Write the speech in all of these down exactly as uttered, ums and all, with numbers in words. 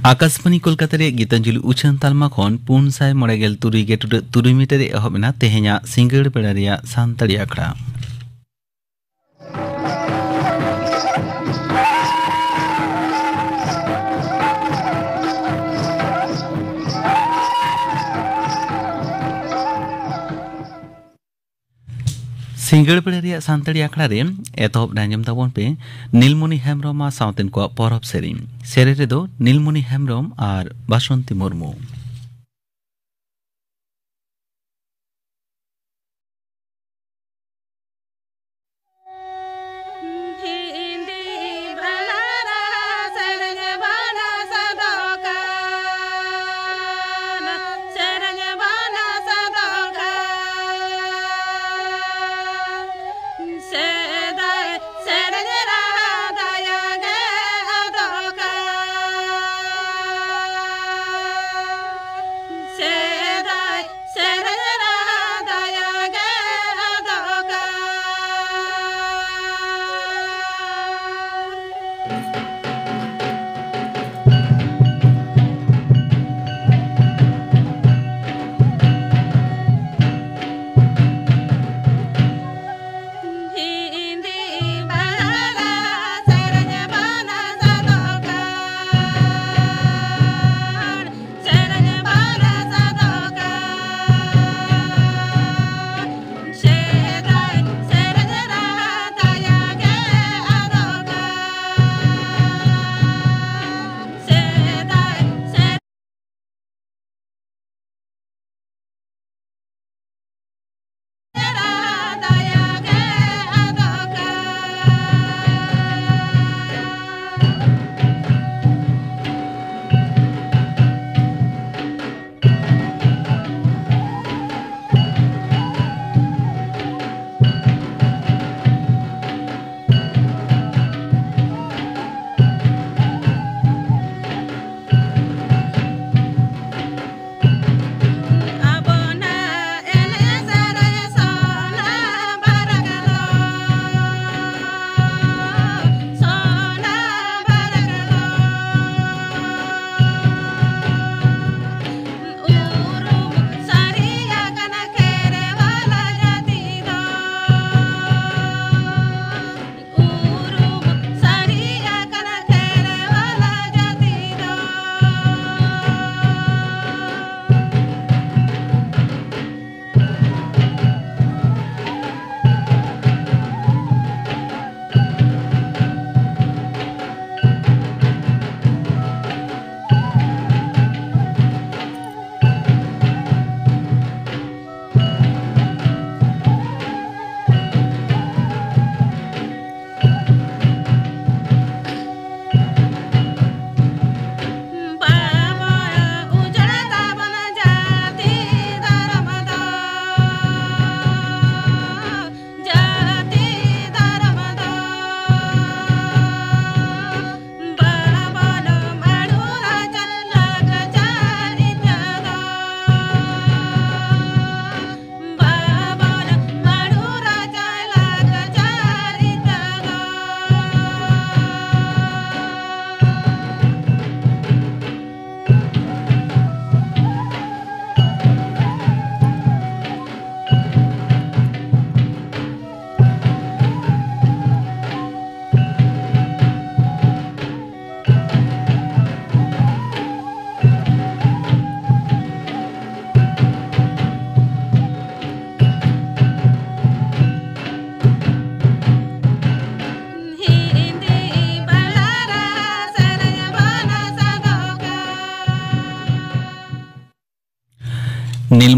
ᱟᱠᱟᱥᱵᱟᱱᱤ ᱠᱳᱞᱠᱟᱛᱟ ᱨᱮᱭᱟᱜ ᱜᱤᱛᱟᱧᱡᱚᱞᱤ ᱩᱪᱷᱟᱹᱱ ᱛᱟᱞᱢᱟ ᱠᱷᱚᱱ ᱯᱩᱱ ᱥᱟᱭ ᱢᱚᱬᱮ ᱜᱮᱞ ᱛᱩᱨᱩᱭ ᱜᱮᱴᱩᱰᱟᱹᱜ ᱛᱩᱨᱩᱭ ᱢᱤᱴᱟᱨ ᱨᱮ ᱮᱦᱚᱵ ᱮᱱᱟ ᱛᱮᱦᱮᱧᱟᱜ ᱥᱤᱸᱜᱟᱹᱲ ᱵᱮᱲᱟ ᱨᱮᱭᱟᱜ ᱥᱟᱱᱛᱟᱲᱤ ᱟᱠᱷᱲᱟ᱾ ᱥᱤᱸᱜᱟᱹᱲ ᱵᱮᱲᱟ ᱨᱮᱭᱟᱜ ᱥᱟᱱᱛᱟᱲᱤ ᱟᱠᱷᱲᱟ ᱨᱮ ᱮᱛᱚᱦᱚᱵ ᱨᱮ ᱟᱸᱡᱚᱢ ᱛᱟᱵᱚᱱ ᱯᱮ ᱱᱤᱞᱢᱚᱱᱤ ᱦᱮᱢᱵᱨᱚᱢ ᱟᱨ ᱥᱟᱶᱛᱮᱱ ᱠᱚᱣᱟᱜ ᱯᱚᱨᱚᱵᱽ ᱥᱮᱨᱮᱧ᱾ ᱥᱮᱨᱮᱧ ᱨᱮᱫᱚ ᱱᱤᱞᱢᱚᱱᱤ ᱦᱮᱢᱵᱨᱚᱢ ᱟᱨ ᱵᱟᱥᱚᱱᱛᱤ ᱢᱩᱨᱢᱩ᱾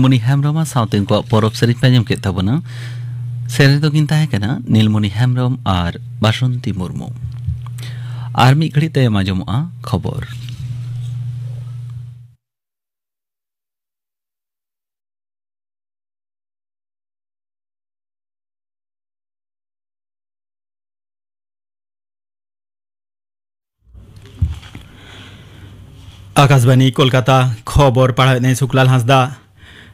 ᱢᱩᱱᱤ ᱦᱮᱢᱵᱽᱨᱚᱢᱟᱜ ᱥᱟᱶᱛᱮ ᱩᱱᱠᱩᱣᱟᱜ ᱯᱚᱨᱚᱵᱽ ᱥᱮᱨᱮᱧ ᱯᱮ ᱟᱸᱡᱚᱢ ᱠᱮᱫ ᱛᱟᱵᱚᱱᱟ᱾ ᱥᱮᱨᱮᱧ ᱫᱚᱠᱤᱱ ᱛᱟᱦᱮᱸ ᱠᱟᱱᱟ ᱱᱤᱞᱢᱚᱱᱤ ᱦᱮᱢᱵᱽᱨᱚᱢ ᱟᱨ ᱵᱟᱥᱚᱱᱛᱤ ᱢᱩᱨᱢᱩ᱾ ᱟᱨ ᱢᱤᱫ ᱜᱷᱟᱹᱲᱤᱡ ᱛᱟᱭᱚᱢ ᱟᱸᱡᱚᱢᱚᱜᱼᱟ ᱠᱷᱚᱵᱚᱨ᱾ ᱟᱠᱟᱥᱵᱟᱱᱤ ᱠᱳᱞᱠᱟᱛᱟ, ᱠᱷᱚᱵᱚᱨ ᱯᱟᱲᱦᱟᱣᱮᱫ ᱟᱹᱧ ᱥᱩᱠᱞᱟᱞ ᱦᱟᱸᱥᱫᱟ᱾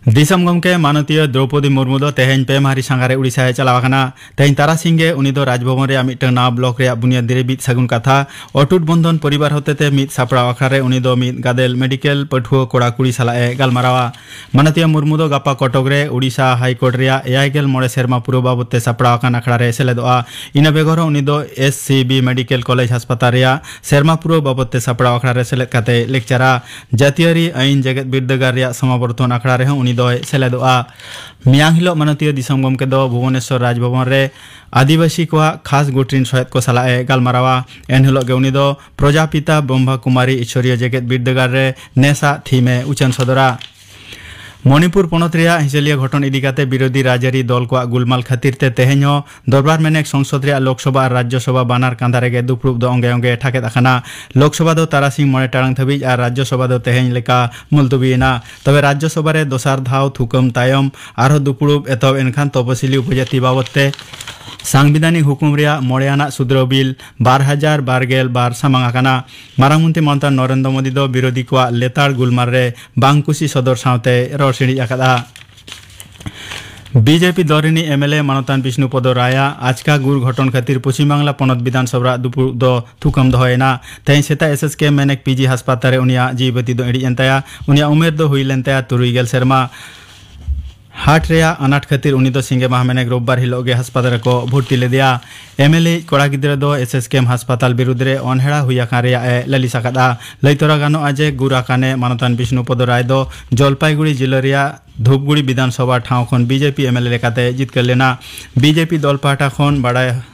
ᱫᱤᱥᱚᱢ ᱜᱚᱢᱠᱮ ᱢᱟᱱᱚᱛᱤᱭᱟᱹ ᱫᱨᱚᱣᱯᱚᱫᱤ ᱢᱩᱨᱢᱩ ᱫᱚ ᱛᱮᱦᱮᱧ ᱯᱮ ᱢᱟᱦᱟ ᱨᱤ ᱥᱟᱸᱜᱷᱟᱨᱮ ᱩᱲᱤᱥᱥᱟᱭ ᱪᱟᱞᱟᱣ ᱟᱠᱟᱱᱟ᱾ ᱛᱮᱦᱮᱧ ᱛᱟᱨᱟᱥᱤᱧ ᱜᱮ ᱩᱱᱤ ᱫᱚ ᱨᱟᱡᱽᱵᱷᱚᱵᱚᱱ ᱨᱮᱭᱟᱜ ᱢᱤᱫᱴᱟᱝ ᱱᱟᱣᱟ ᱵᱞᱚᱠ ᱨᱮᱭᱟᱜ ᱵᱩᱱᱤᱭᱟᱹᱫ ᱨᱮ ᱵᱤᱫ ᱥᱟᱹᱜᱩᱱ ᱠᱟᱛᱷᱟ, ᱚᱴᱩᱴ ᱵᱚᱱᱫᱷᱚᱱ ᱯᱚᱨᱤᱵᱟᱨ ᱦᱚᱛᱮᱛᱮ ᱢᱤᱫ ᱥᱟᱯᱲᱟᱣ ᱟᱠᱷᱲᱟ ᱨᱮ ᱩᱱᱤ ᱫᱚ ᱢᱤᱫ ᱜᱟᱫᱮᱞ ᱢᱮᱰᱤᱠᱮᱞ ᱯᱟᱹᱴᱷᱩᱣᱟᱹ ᱠᱚᱲᱟ ᱠᱩᱲᱤ ᱥᱟᱞᱟᱜ ᱮ ᱜᱟᱞᱢᱟᱨᱟᱣᱟ᱾ ᱢᱟᱱᱚᱛᱤᱭᱟᱹ ᱢᱩᱨᱢᱩ ᱫᱚ ᱜᱟᱯᱟ ᱠᱚᱴᱚᱠ ᱨᱮ ᱳᱰᱤᱥᱟ ᱦᱟᱭ ᱠᱳᱨᱴ ᱨᱮᱭᱟᱜ ᱮᱭᱟᱭ ᱜᱮᱞ ᱢᱚᱬᱮ ᱥᱮᱨᱢᱟ ᱯᱩᱨᱟᱹᱣ ᱵᱟᱵᱚᱛ ᱛᱮ ᱥᱟᱯᱲᱟᱣ ᱟᱠᱟᱱ ᱟᱠᱷᱲᱟ ᱨᱮ ᱥᱮᱞᱮᱫᱚᱜᱼᱟ᱾ ᱤᱱᱟᱹ ᱵᱮᱜᱚᱨ ᱦᱚᱸ ᱩᱱᱤ ᱫᱚ S C B medical college ᱦᱟᱥᱯᱟᱛᱟᱞ ᱨᱮᱭᱟᱜ ᱥᱮᱨᱢᱟ ᱯᱩᱨᱟᱹᱣ ᱵᱟᱵᱚᱛ ᱛᱮ ᱥᱟᱯᱲᱟᱣ ᱟᱠᱷᱲᱟ ᱨᱮ ᱥᱮᱞᱮᱫ ᱠᱟᱛᱮ ᱞᱮᱠᱪᱟᱨᱟ᱾ ᱡᱟᱹᱛᱤᱭᱟᱹᱨᱤ ᱟᱹᱭᱤᱱ ᱡᱮᱜᱮᱛ ᱵᱤᱨᱫᱟᱹᱜᱟᱲ ᱨᱮᱭᱟᱜ ᱥᱚᱢᱟᱵᱚᱨᱛᱚᱱ ᱟᱠᱷᱲᱟ ᱨᱮᱦᱚᱸ ᱩᱱᱤ ᱫᱚᱭ ᱥᱮᱞᱮᱫᱚᱜᱼᱟ᱾ ᱢᱮᱭᱟᱝ ᱦᱤᱞᱳᱜ ᱢᱟᱱᱚᱛᱤᱭᱟᱹ ᱫᱤᱥᱚᱢ ᱜᱚᱢᱠᱮ ᱫᱚ ᱵᱷᱩᱵᱚᱱᱮᱥᱚᱨ ᱨᱟᱡᱽᱵᱷᱚᱵᱚᱱ ᱨᱮ ᱟᱹᱫᱤᱵᱟᱹᱥᱤ ᱠᱚᱣᱟᱜ ᱠᱷᱟᱥ ᱜᱩᱴ ᱨᱤᱱ ᱥᱚᱦᱮᱫ ᱠᱚ ᱥᱟᱞᱟᱜ ᱮ ᱜᱟᱞᱢᱟᱨᱟᱣᱟ᱾ ᱮᱱᱦᱤᱞᱳᱜ ᱜᱮ ᱩᱱᱤ ᱫᱚ ᱯᱨᱚᱡᱟᱯᱤᱛᱟ ᱵᱨᱚᱦᱢᱟ ᱠᱩᱢᱟᱨᱤ ᱤᱥᱥᱚᱨᱤᱭᱚ ᱡᱮᱜᱮᱛ ᱵᱤᱨᱫᱟᱹᱜᱟᱲ ᱨᱮ ᱱᱮᱥᱟᱜ ᱛᱷᱤᱢ ᱮ ᱩᱪᱷᱟᱹᱱ ᱥᱚᱫᱚᱨᱟ᱾ ᱢᱚᱱᱤᱯᱩᱨ ᱯᱚᱱᱚᱛ ᱨᱮᱭᱟᱜ ᱦᱤᱸᱥᱟᱹᱞᱤᱭᱟᱹ ᱜᱷᱚᱴᱚᱱ ᱤᱫᱤ ᱠᱟᱛᱮ ᱵᱤᱨᱳᱫᱷᱤ ᱨᱟᱡᱽᱟᱹᱨᱤ ᱫᱚᱞ ᱠᱚᱣᱟᱜ ᱜᱩᱞᱢᱟᱞ ᱠᱷᱟᱹᱛᱤᱨ ᱛᱮ ᱛᱮᱦᱮᱧ ᱦᱚᱸ ᱫᱚᱨᱵᱟᱨ ᱢᱮᱱᱮᱠ ᱥᱚᱝᱥᱚᱫ ᱨᱮᱭᱟᱜ ᱞᱳᱠᱥᱚᱵᱷᱟ ᱟᱨ ᱨᱟᱡᱽᱡᱚᱥᱚᱵᱷᱟ ᱵᱟᱱᱟᱨ ᱠᱟᱸᱫᱷᱟ ᱨᱮᱜᱮ ᱫᱩᱯᱲᱩᱵ ᱫᱚ ᱚᱸᱜᱮ ᱚᱸᱜᱮ ᱴᱷᱟᱠᱮᱫ ᱟᱠᱟᱱᱟ᱾ ᱞᱳᱠᱥᱚᱵᱷᱟ ᱫᱚ ᱛᱟᱨᱟᱥᱤᱧ ᱢᱚᱬᱮ ᱴᱟᱲᱟᱝ ᱫᱷᱟᱹᱵᱤᱡ ᱟᱨ ᱨᱟᱡᱽᱡᱚᱥᱚᱵᱷᱟ ᱫᱚ ᱛᱮᱦᱮᱧ ᱞᱮᱠᱟ ᱢᱩᱞᱛᱩᱵᱤᱭᱮᱱᱟ᱾ ᱛᱚᱵᱮ ᱨᱟᱡᱽᱡᱚᱥᱚᱵᱷᱟ ᱨᱮ ᱫᱚᱥᱟᱨ ᱫᱷᱟᱣ ᱛᱷᱩᱠᱟᱹᱢ ᱛᱟᱭᱚᱢ ᱟᱨᱦᱚᱸ ᱫᱩᱯᱲᱩᱵ ᱮᱛᱚᱦᱚᱵ ᱮᱱᱠᱷᱟᱱ ᱛᱚᱯᱚᱥᱤᱞᱤ ᱩᱯᱚᱡᱟᱹᱛᱤ ᱵᱟᱵᱚᱛ ᱛᱮ ᱥᱟᱝᱵᱤᱫᱷᱟᱱᱤᱠ ᱦᱩᱠᱩᱢ ᱨᱮᱭᱟᱜ ᱢᱚᱬᱮ ᱟᱱᱟᱜ ᱥᱩᱫᱷᱨᱟᱹᱣ ᱵᱤᱞ ᱵᱟᱨ ᱦᱟᱡᱟᱨ ᱵᱟᱨ ᱜᱮᱞ ᱵᱟᱨ ᱥᱟᱢᱟᱝ ᱟᱠᱟᱱᱟ᱾ ᱢᱟᱨᱟᱝ ᱢᱚᱱᱛᱨᱤ ᱢᱚᱢᱚᱛᱟ ᱱᱚᱨᱮᱱᱫᱨᱚ ᱢᱳᱫᱤ ᱫᱚ ᱵᱤᱨᱳᱫᱷᱤ ᱠᱚᱣᱟᱜ ᱞᱮᱛᱟᱲ ᱜᱩᱞᱢᱟᱞ ᱨᱮ ᱵᱟᱝ ᱠᱩᱥᱤ ᱥᱚᱫᱚᱨ ᱥᱟᱶᱛᱮ ᱨᱚᱲ ᱥᱤᱬᱤᱡ ᱟᱠᱟᱫᱼᱟ᱾ ᱵᱤᱡᱮᱯᱤ ᱫᱚᱞ ᱨᱤᱱᱤᱡ ᱮᱢᱮᱞᱮ ᱢᱟᱱᱚᱛᱟᱱ ᱵᱤᱥᱱᱩ ᱯᱚᱫᱚ ᱨᱟᱭᱟᱜ ᱟᱪᱠᱟ ᱜᱩᱨ ᱜᱷᱚᱴᱚᱱ ᱠᱷᱟᱹᱛᱤᱨ ᱯᱚᱪᱷᱤᱢ ᱵᱟᱝᱞᱟ ᱯᱚᱱᱚᱛ ᱵᱤᱫᱷᱟᱱ ᱥᱚᱵᱷᱟ ᱨᱮᱭᱟᱜ ᱫᱩᱯᱲᱩᱵ ᱫᱚ ᱛᱷᱩᱠᱟᱹᱢ ᱫᱚᱦᱚᱭᱮᱱᱟ᱾ ᱛᱮᱦᱮᱧ ᱥᱮᱛᱟᱜ S S K ᱢᱮᱱᱮᱠ P G ᱦᱟᱥᱯᱟᱛᱟᱞ ᱨᱮ ᱩᱱᱤᱭᱟᱜ ᱡᱤᱣᱤ ᱵᱟᱹᱛᱤ ᱫᱚ ᱤᱬᱤᱡ ᱮᱱ ᱛᱟᱭᱟ᱾ ᱩᱱᱤᱭᱟᱜ ᱩᱢᱮᱨ ᱫᱚ ᱦᱩᱭ ᱞᱮᱱ ᱛᱟᱭᱟ ᱛᱩᱨᱩᱭ ᱜᱮᱞ ᱥᱮᱨᱢᱟ᱾ ᱦᱟᱨᱴ ᱨᱮᱭᱟᱜ ᱟᱱᱟᱴ ᱠᱷᱟᱹᱛᱤᱨ ᱩᱱᱤ ᱫᱚ ᱥᱤᱸᱜᱮ ᱢᱟᱦᱟ ᱢᱮᱱᱮᱠ ᱨᱳᱵᱵᱟᱨ ᱦᱤᱞᱳᱜ ᱜᱮ ᱦᱟᱥᱯᱟᱛᱟᱞ ᱨᱮᱠᱚ ᱵᱷᱚᱨᱛᱤ ᱞᱮᱫᱮᱭᱟ᱾ ᱮᱢᱮᱞᱮ ᱤᱡ ᱠᱚᱲᱟ ᱜᱤᱫᱽᱨᱟᱹ ᱫᱚ ᱮᱥ ᱮᱥ ᱠᱮᱢ ᱦᱟᱥᱯᱟᱛᱟᱞ ᱵᱤᱨᱩᱫᱽ ᱨᱮ ᱚᱱᱦᱮᱲᱟ ᱦᱩᱭ ᱟᱠᱟᱱ ᱨᱮᱭᱟᱜ ᱮ ᱞᱟᱹᱞᱤᱥ ᱟᱠᱟᱫᱼᱟ᱾ ᱞᱟᱹᱭ ᱛᱚᱨᱟ ᱜᱟᱱᱚᱜᱼᱟ ᱡᱮ ᱜᱩᱨ ᱟᱠᱟᱱᱮ ᱢᱟᱱᱚᱛᱟᱱ ᱵᱤᱥᱱᱩ ᱯᱚᱫᱚ ᱨᱟᱭ ᱫᱚ ᱡᱚᱞᱯᱟᱭᱜᱩᱲᱤ ᱡᱤᱞᱟᱹ ᱨᱮᱭᱟᱜ ᱫᱷᱩᱯᱜᱩᱲᱤ ᱵᱤᱫᱷᱟᱱ ᱥᱚᱵᱷᱟ ᱴᱷᱟᱶ ᱠᱷᱚᱱ ᱵᱤᱡᱮᱯᱤ ᱮᱢᱮᱞᱮ ᱞᱮᱠᱟᱛᱮ ᱡᱤᱛᱠᱟᱹᱨ ᱞᱮᱱᱟ᱾ ᱵᱤᱡᱮᱯᱤ ᱫᱚᱞ ᱯᱟᱦᱴᱟ ᱠᱷᱚᱱ ᱵᱟᱲᱟᱭ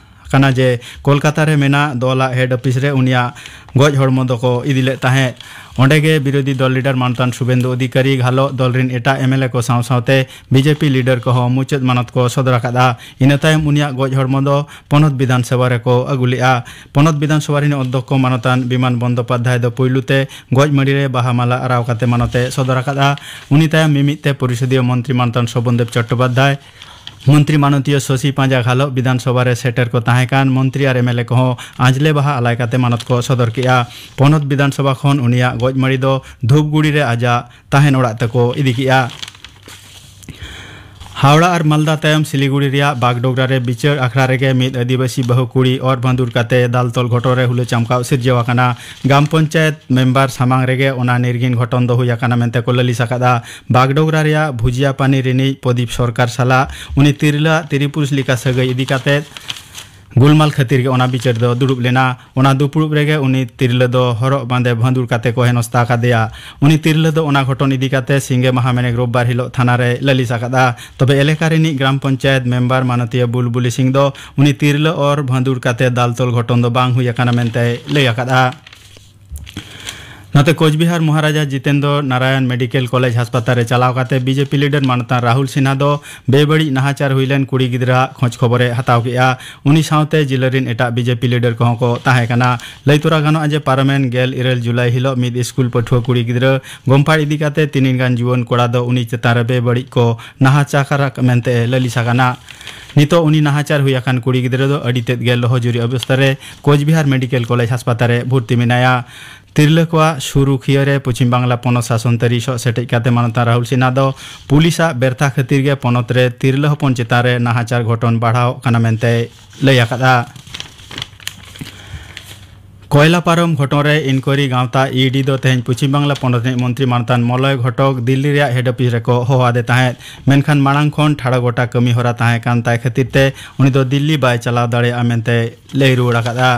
ᱟᱠᱟᱱᱟ ᱡᱮ ᱠᱳᱞᱠᱟᱛᱟ ᱨᱮ ᱢᱮᱱᱟᱜ ᱫᱚᱞᱟᱜ ᱦᱮᱰ ᱚᱯᱷᱤᱥ ᱨᱮ ᱩᱱᱤᱭᱟᱜ ᱜᱚᱡ ᱦᱚᱲᱢᱚ ᱫᱚᱠᱚ ᱤᱫᱤ ᱞᱮᱫ ᱛᱟᱦᱮᱸᱫ᱾ ᱚᱸᱰᱮ ᱜᱮ ᱵᱤᱨᱳᱫᱷᱤ ᱫᱚᱞ ᱞᱤᱰᱟᱨ ᱢᱟᱱᱚᱛᱟᱱ ᱥᱩᱵᱮᱱᱫᱩ ᱚᱫᱷᱤᱠᱟᱨᱤ, ᱜᱷᱟᱞᱚᱜ ᱫᱚᱞ ᱨᱤᱱ ᱮᱴᱟᱜ ᱮᱢᱮᱞᱮ ᱠᱚ ᱥᱟᱶ ᱥᱟᱶᱛᱮ ᱵᱤᱡᱮᱯᱤ ᱞᱤᱰᱟᱨ ᱠᱚᱦᱚᱸ ᱢᱩᱪᱟᱹᱫ ᱢᱟᱱᱚᱛ ᱠᱚ ᱥᱚᱫᱚᱨ ᱟᱠᱟᱫᱼᱟ᱾ ᱤᱱᱟᱹ ᱛᱟᱭᱚᱢ ᱩᱱᱤᱭᱟᱜ ᱜᱚᱡ ᱦᱚᱲᱢᱚ ᱫᱚ ᱯᱚᱱᱚᱛ ᱵᱤᱫᱷᱟᱱ ᱥᱚᱵᱷᱟ ᱨᱮᱠᱚ ᱟᱹᱜᱩ ᱞᱮᱫᱼᱟ᱾ ᱯᱚᱱᱚᱛ ᱵᱤᱫᱷᱟᱱ ᱥᱚᱵᱷᱟ ᱨᱤᱱᱤᱡ ᱚᱫᱽᱫᱷᱚᱠᱠᱷᱚ ᱢᱟᱱᱚᱛᱟᱱ ᱵᱤᱢᱟᱱ ᱵᱚᱱᱫᱚᱯᱟᱫᱽᱫᱷᱟᱭ ᱫᱚ ᱯᱩᱭᱞᱩ ᱛᱮ ᱜᱚᱡ ᱢᱟᱹᱲᱤ ᱨᱮ ᱵᱟᱦᱟ ᱢᱟᱞᱟ ᱟᱨᱟᱣ ᱠᱟᱛᱮ ᱢᱟᱱᱚᱛ ᱮ ᱥᱚᱫᱚᱨ ᱟᱠᱟᱫᱼᱟ᱾ ᱩᱱᱤ ᱛᱟᱭᱚᱢ ᱢᱤᱢᱤᱫ ᱛᱮ ᱯᱚᱨᱤᱥᱚᱫᱤᱭᱚ ᱢᱚᱱᱛᱨᱤ ᱢᱟᱱᱚᱛᱟᱱ ᱥᱚᱵᱚᱱᱫᱮᱵ ᱪᱚᱴᱴᱳᱯᱟᱫᱽᱫᱷᱟᱭ, ᱢᱚᱱᱛᱨᱤ ᱢᱟᱱᱚᱛᱤᱭᱟᱹ ᱥᱚᱥᱤ ᱯᱟᱸᱡᱟ ᱜᱷᱟᱞᱚᱜ ᱵᱤᱫᱷᱟᱱ ᱥᱚᱵᱷᱟ ᱨᱮ ᱥᱮᱴᱮᱨ ᱠᱚ ᱛᱟᱦᱮᱸ ᱠᱟᱱ ᱢᱚᱱᱛᱨᱤ ᱟᱨ ᱮᱢᱮᱞᱮ ᱠᱚᱦᱚᱸ ᱟᱸᱡᱽᱞᱮ ᱵᱟᱦᱟ ᱟᱞᱟᱭ ᱠᱟᱛᱮ ᱢᱟᱱᱚᱛ ᱠᱚ ᱥᱚᱫᱚᱨ ᱠᱮᱫᱼᱟ᱾ ᱯᱚᱱᱚᱛ ᱵᱤᱫᱷᱟᱱ ᱥᱚᱵᱷᱟ ᱠᱷᱚᱱ ᱩᱱᱤᱭᱟᱜ ᱜᱚᱡ ᱢᱟᱹᱲᱤ ᱫᱚ ᱫᱷᱩᱯᱜᱩᱲᱤ ᱨᱮ ᱟᱡᱟᱜ ᱛᱟᱦᱮᱱ ᱚᱲᱟᱜ ᱛᱮᱠᱚ ᱤᱫᱤ ᱠᱮᱫᱼᱟ᱾ ᱦᱟᱣᱲᱟ ᱟᱨ ᱢᱟᱞᱫᱟ ᱛᱟᱭᱚᱢ ᱥᱤᱞᱤᱜᱩᱲᱤ ᱨᱮᱭᱟᱜ ᱵᱟᱜᱰᱳᱜᱨᱟ ᱨᱮ ᱵᱤᱪᱟᱹᱨ ᱟᱠᱷᱲᱟ ᱨᱮᱜᱮ ᱢᱤᱫ ᱟᱹᱫᱤᱵᱟᱹᱥᱤ ᱵᱟᱹᱦᱩ ᱠᱩᱲᱤ ᱚᱨ ᱵᱷᱟᱺᱫᱩᱲ ᱠᱟᱛᱮ ᱫᱟᱞ ᱛᱚᱞ ᱜᱷᱚᱴᱚᱱ ᱨᱮ ᱦᱩᱞᱟᱹ ᱪᱟᱢᱠᱟᱣ ᱥᱤᱨᱡᱟᱹᱣ ᱟᱠᱟᱱᱟ᱾ ᱜᱨᱟᱢ ᱯᱚᱧᱪᱟᱭᱮᱛ ᱢᱮᱢᱵᱟᱨ ᱥᱟᱢᱟᱝ ᱨᱮᱜᱮ ᱚᱱᱟ ᱱᱤᱨᱜᱷᱤᱱ ᱜᱷᱚᱴᱚᱱ ᱫᱚ ᱦᱩᱭ ᱟᱠᱟᱱᱟ ᱢᱮᱱᱛᱮ ᱠᱚ ᱞᱟᱹᱞᱤᱥ ᱟᱠᱟᱫᱼᱟ᱾ ᱵᱟᱜᱰᱳᱜᱨᱟ ᱨᱮᱭᱟᱜ ᱵᱷᱩᱡᱤᱭᱟ ᱯᱟᱱᱤ ᱨᱤᱱᱤᱡ ᱯᱨᱚᱫᱤᱯ ᱥᱚᱨᱠᱟᱨ ᱥᱟᱞᱟᱜ ᱩᱱᱤ ᱛᱤᱨᱞᱟᱹ ᱛᱤᱨᱤ ᱯᱩᱨᱩᱥ ᱞᱮᱠᱟ ᱥᱟᱹᱜᱟᱹᱭ ᱤᱫᱤ ᱠᱟᱛᱮ ᱜᱩᱞᱢᱟᱞ ᱠᱷᱟᱹᱛᱤᱨ ᱜᱮ ᱚᱱᱟ ᱵᱤᱪᱟᱹᱨ ᱫᱚ ᱫᱩᱲᱩᱵ ᱞᱮᱱᱟ᱾ ᱚᱱᱟ ᱫᱩᱯᱲᱩᱵ ᱨᱮᱜᱮ ᱩᱱᱤ ᱛᱤᱨᱞᱟᱹ ᱫᱚ ᱦᱚᱨᱚᱜ ᱵᱟᱸᱫᱮ ᱵᱷᱟᱺᱫᱩᱲ ᱠᱟᱛᱮ ᱠᱚ ᱦᱮᱱᱚᱥᱛᱟ ᱟᱠᱟᱫᱮᱭᱟ᱾ ᱩᱱᱤ ᱛᱤᱨᱞᱟᱹ ᱫᱚ ᱚᱱᱟ ᱜᱷᱚᱴᱚᱱ ᱤᱫᱤ ᱠᱟᱛᱮ ᱥᱤᱸᱜᱮ ᱢᱟᱦᱟ ᱢᱮᱱᱮᱠ ᱨᱳᱵᱵᱟᱨ ᱦᱤᱞᱚᱜ ᱛᱷᱟᱱᱟ ᱨᱮ ᱞᱟᱹᱞᱤᱥ ᱟᱠᱟᱫᱼᱟ᱾ ᱛᱚᱵᱮ ᱮᱞᱟᱠᱟ ᱨᱤᱱᱤᱡ ᱜᱨᱟᱢ ᱯᱚᱧᱪᱟᱭᱮᱛ ᱢᱮᱢᱵᱟᱨ ᱢᱟᱱᱚᱛᱤᱭᱟᱹ ᱵᱩᱞᱵᱩᱞᱤ ᱥᱤᱝ ᱫᱚ ᱩᱱᱤ ᱛᱤᱨᱞᱟᱹ ᱚᱨ ᱵᱷᱟᱺᱫᱩᱲ ᱠᱟᱛᱮ ᱫᱟᱞ ᱛᱚᱞ ᱜᱷᱚᱴᱚᱱ ᱫᱚ ᱵᱟᱝ ᱦᱩᱭ ᱟᱠᱟᱱᱟ ᱢᱮᱱᱛᱮᱭ ᱞᱟᱹᱭ ᱟᱠᱟᱫᱼᱟ᱾ ᱱᱚᱛᱮ ᱠᱳᱪᱵᱤᱦᱟᱨ ᱢᱚᱦᱟᱨᱟᱡᱟ ᱡᱤᱛᱮᱱᱫᱨᱚ ᱱᱟᱨᱟᱭᱚᱱ ᱢᱮᱰᱤᱠᱮᱞ ᱠᱚᱞᱮᱡᱽ ᱦᱟᱥᱯᱟᱛᱟᱞ ᱨᱮ ᱪᱟᱞᱟᱣ ᱠᱟᱛᱮ ᱵᱤᱡᱮᱯᱤ ᱞᱤᱰᱟᱨ ᱢᱟᱱᱚᱛᱟᱱ ᱨᱟᱦᱩᱞ ᱥᱤᱱᱦᱟ ᱫᱚ ᱵᱮᱵᱟᱹᱲᱤᱡ ᱱᱟᱦᱟᱪᱟᱨ ᱦᱩᱭ ᱞᱮᱱ ᱠᱩᱲᱤ ᱜᱤᱫᱽᱨᱟᱹᱣᱟᱜ ᱠᱷᱚᱡᱽ ᱠᱷᱚᱵᱚᱨᱮ ᱦᱟᱛᱟᱣ ᱠᱮᱫᱼᱟ᱾ ᱩᱱᱤ ᱥᱟᱶᱛᱮ ᱡᱤᱞᱟᱹ ᱨᱤᱱ ᱮᱴᱟᱜ ᱵᱤᱡᱮᱯᱤ ᱞᱤᱰᱟᱨ ᱠᱚᱦᱚᱸ ᱠᱚ ᱛᱟᱦᱮᱸ ᱠᱟᱱᱟ᱾ ᱞᱟᱹᱭ ᱛᱚᱨᱟ ᱜᱟᱱᱚᱜᱼᱟ ᱡᱮ ᱯᱟᱨᱚᱢᱮᱱ ᱜᱮᱞ ᱤᱨᱟᱹᱞ ᱡᱩᱞᱟᱭ ᱦᱤᱞᱚᱜ ᱢᱤᱫ ᱥᱠᱩᱞ ᱯᱟᱹᱴᱷᱩᱣᱟᱹ ᱠᱩᱲᱤ ᱜᱤᱫᱽᱨᱟᱹ ᱜᱚᱢᱯᱟᱲ ᱤᱫᱤ ᱠᱟᱛᱮ ᱛᱤᱱᱤᱱ ᱜᱟᱱ ᱡᱩᱣᱟᱹᱱ ᱠᱚᱲᱟ ᱫᱚ ᱩᱱᱤ ᱪᱮᱛᱟᱱ ᱨᱮ ᱵᱮᱵᱟᱹᱲᱤᱡ ᱠᱚ ᱱᱟᱦᱟᱪᱟᱨ ᱟᱠᱟᱫ ᱢᱮᱱᱛᱮ ᱞᱟᱹᱞᱤᱥ ᱟᱠᱟᱱᱟ᱾ ᱱᱤᱛᱚᱜ ᱩᱱᱤ ᱱᱟᱦᱟᱪᱟᱨ ᱦᱩᱭ ᱟᱠᱟᱱ ᱠᱩᱲᱤ ᱜᱤᱫᱽᱨᱟᱹ ᱫᱚ ᱟᱹᱰᱤ ᱛᱮᱫ ᱜᱮ ᱞᱚᱦᱚᱡᱩᱨᱤ ᱚᱵᱚᱥᱛᱟ ᱨᱮ ᱠᱳᱪᱵᱤᱦᱟᱨ ᱢᱮᱰᱤᱠᱮᱞ ᱠᱚᱞᱮᱡᱽ ᱦᱟᱥᱯᱟᱛᱟᱞ ᱨᱮ ᱵᱷᱚᱨᱛᱤ ᱢᱮᱱᱟᱭᱟ᱾ ᱛᱤᱨᱞᱟᱹ ᱠᱚᱣᱟᱜ ᱥᱩᱨᱩᱠᱷᱤᱭᱟᱹ ᱨᱮ ᱯᱚᱪᱷᱤᱢ ᱵᱟᱝᱞᱟ ᱯᱚᱱᱚᱛ ᱥᱟᱥᱚᱱ ᱛᱟᱹᱨᱤ ᱥᱚᱜ ᱥᱮᱴᱮᱡ ᱠᱟᱛᱮ ᱢᱟᱱᱚᱛᱟᱱ ᱨᱟᱦᱩᱞ ᱥᱤᱱᱦᱟ ᱫᱚ ᱯᱩᱞᱤᱥᱟᱜ ᱵᱮᱨᱛᱷᱟ ᱠᱷᱟᱹᱛᱤᱨ ᱜᱮ ᱯᱚᱱᱚᱛ ᱨᱮ ᱛᱤᱨᱞᱟᱹ ᱦᱚᱯᱚᱱ ᱪᱮᱛᱟᱱ ᱨᱮ ᱱᱟᱦᱟᱪᱟᱨ ᱜᱷᱚᱴᱚᱱ ᱵᱟᱲᱦᱟᱣ ᱠᱟᱱᱟ ᱢᱮᱱᱛᱮᱭ ᱞᱟᱹᱭ ᱟᱠᱟᱫᱼᱟ᱾ ᱠᱚᱭᱞᱟ ᱯᱟᱨᱚᱢ ᱜᱷᱚᱴᱚᱱ ᱨᱮ ᱤᱱᱠᱣᱟᱨᱤ ᱜᱟᱶᱛᱟ ᱤᱰᱤ ᱫᱚ ᱛᱮᱦᱮᱧ ᱯᱚᱪᱷᱤᱢ ᱵᱟᱝᱞᱟ ᱯᱚᱱᱚᱛ ᱨᱤᱱᱤᱡ ᱢᱚᱱᱛᱨᱤ ᱢᱟᱱᱚᱛᱟᱱ ᱢᱚᱞᱚᱭ ᱜᱷᱚᱴᱚᱠ ᱫᱤᱞᱞᱤ ᱨᱮᱭᱟᱜ ᱦᱮᱰ ᱚᱯᱷᱤᱥ ᱨᱮᱠᱚ ᱦᱚᱦᱚ ᱟᱫᱮ ᱛᱟᱦᱮᱸᱫ, ᱢᱮᱱᱠᱷᱟᱱ ᱢᱟᱲᱟᱝ ᱠᱷᱚᱱ ᱴᱷᱟᱲᱚ ᱜᱚᱴᱟ ᱠᱟᱹᱢᱤ ᱦᱚᱨᱟ ᱛᱟᱦᱮᱸ ᱠᱟᱱ ᱛᱟᱭ ᱠᱷᱟᱹᱛᱤᱨ ᱛᱮ ᱩᱱᱤ ᱫᱚ ᱫᱤᱞᱞᱤ ᱵᱟᱭ ᱪᱟᱞᱟᱣ ᱫᱟᱲᱮᱭᱟᱜᱼᱟ ᱢᱮᱱᱛᱮᱭ ᱞᱟᱹᱭ ᱨᱩᱣᱟᱹᱲ ᱟᱠᱟᱫᱼᱟ᱾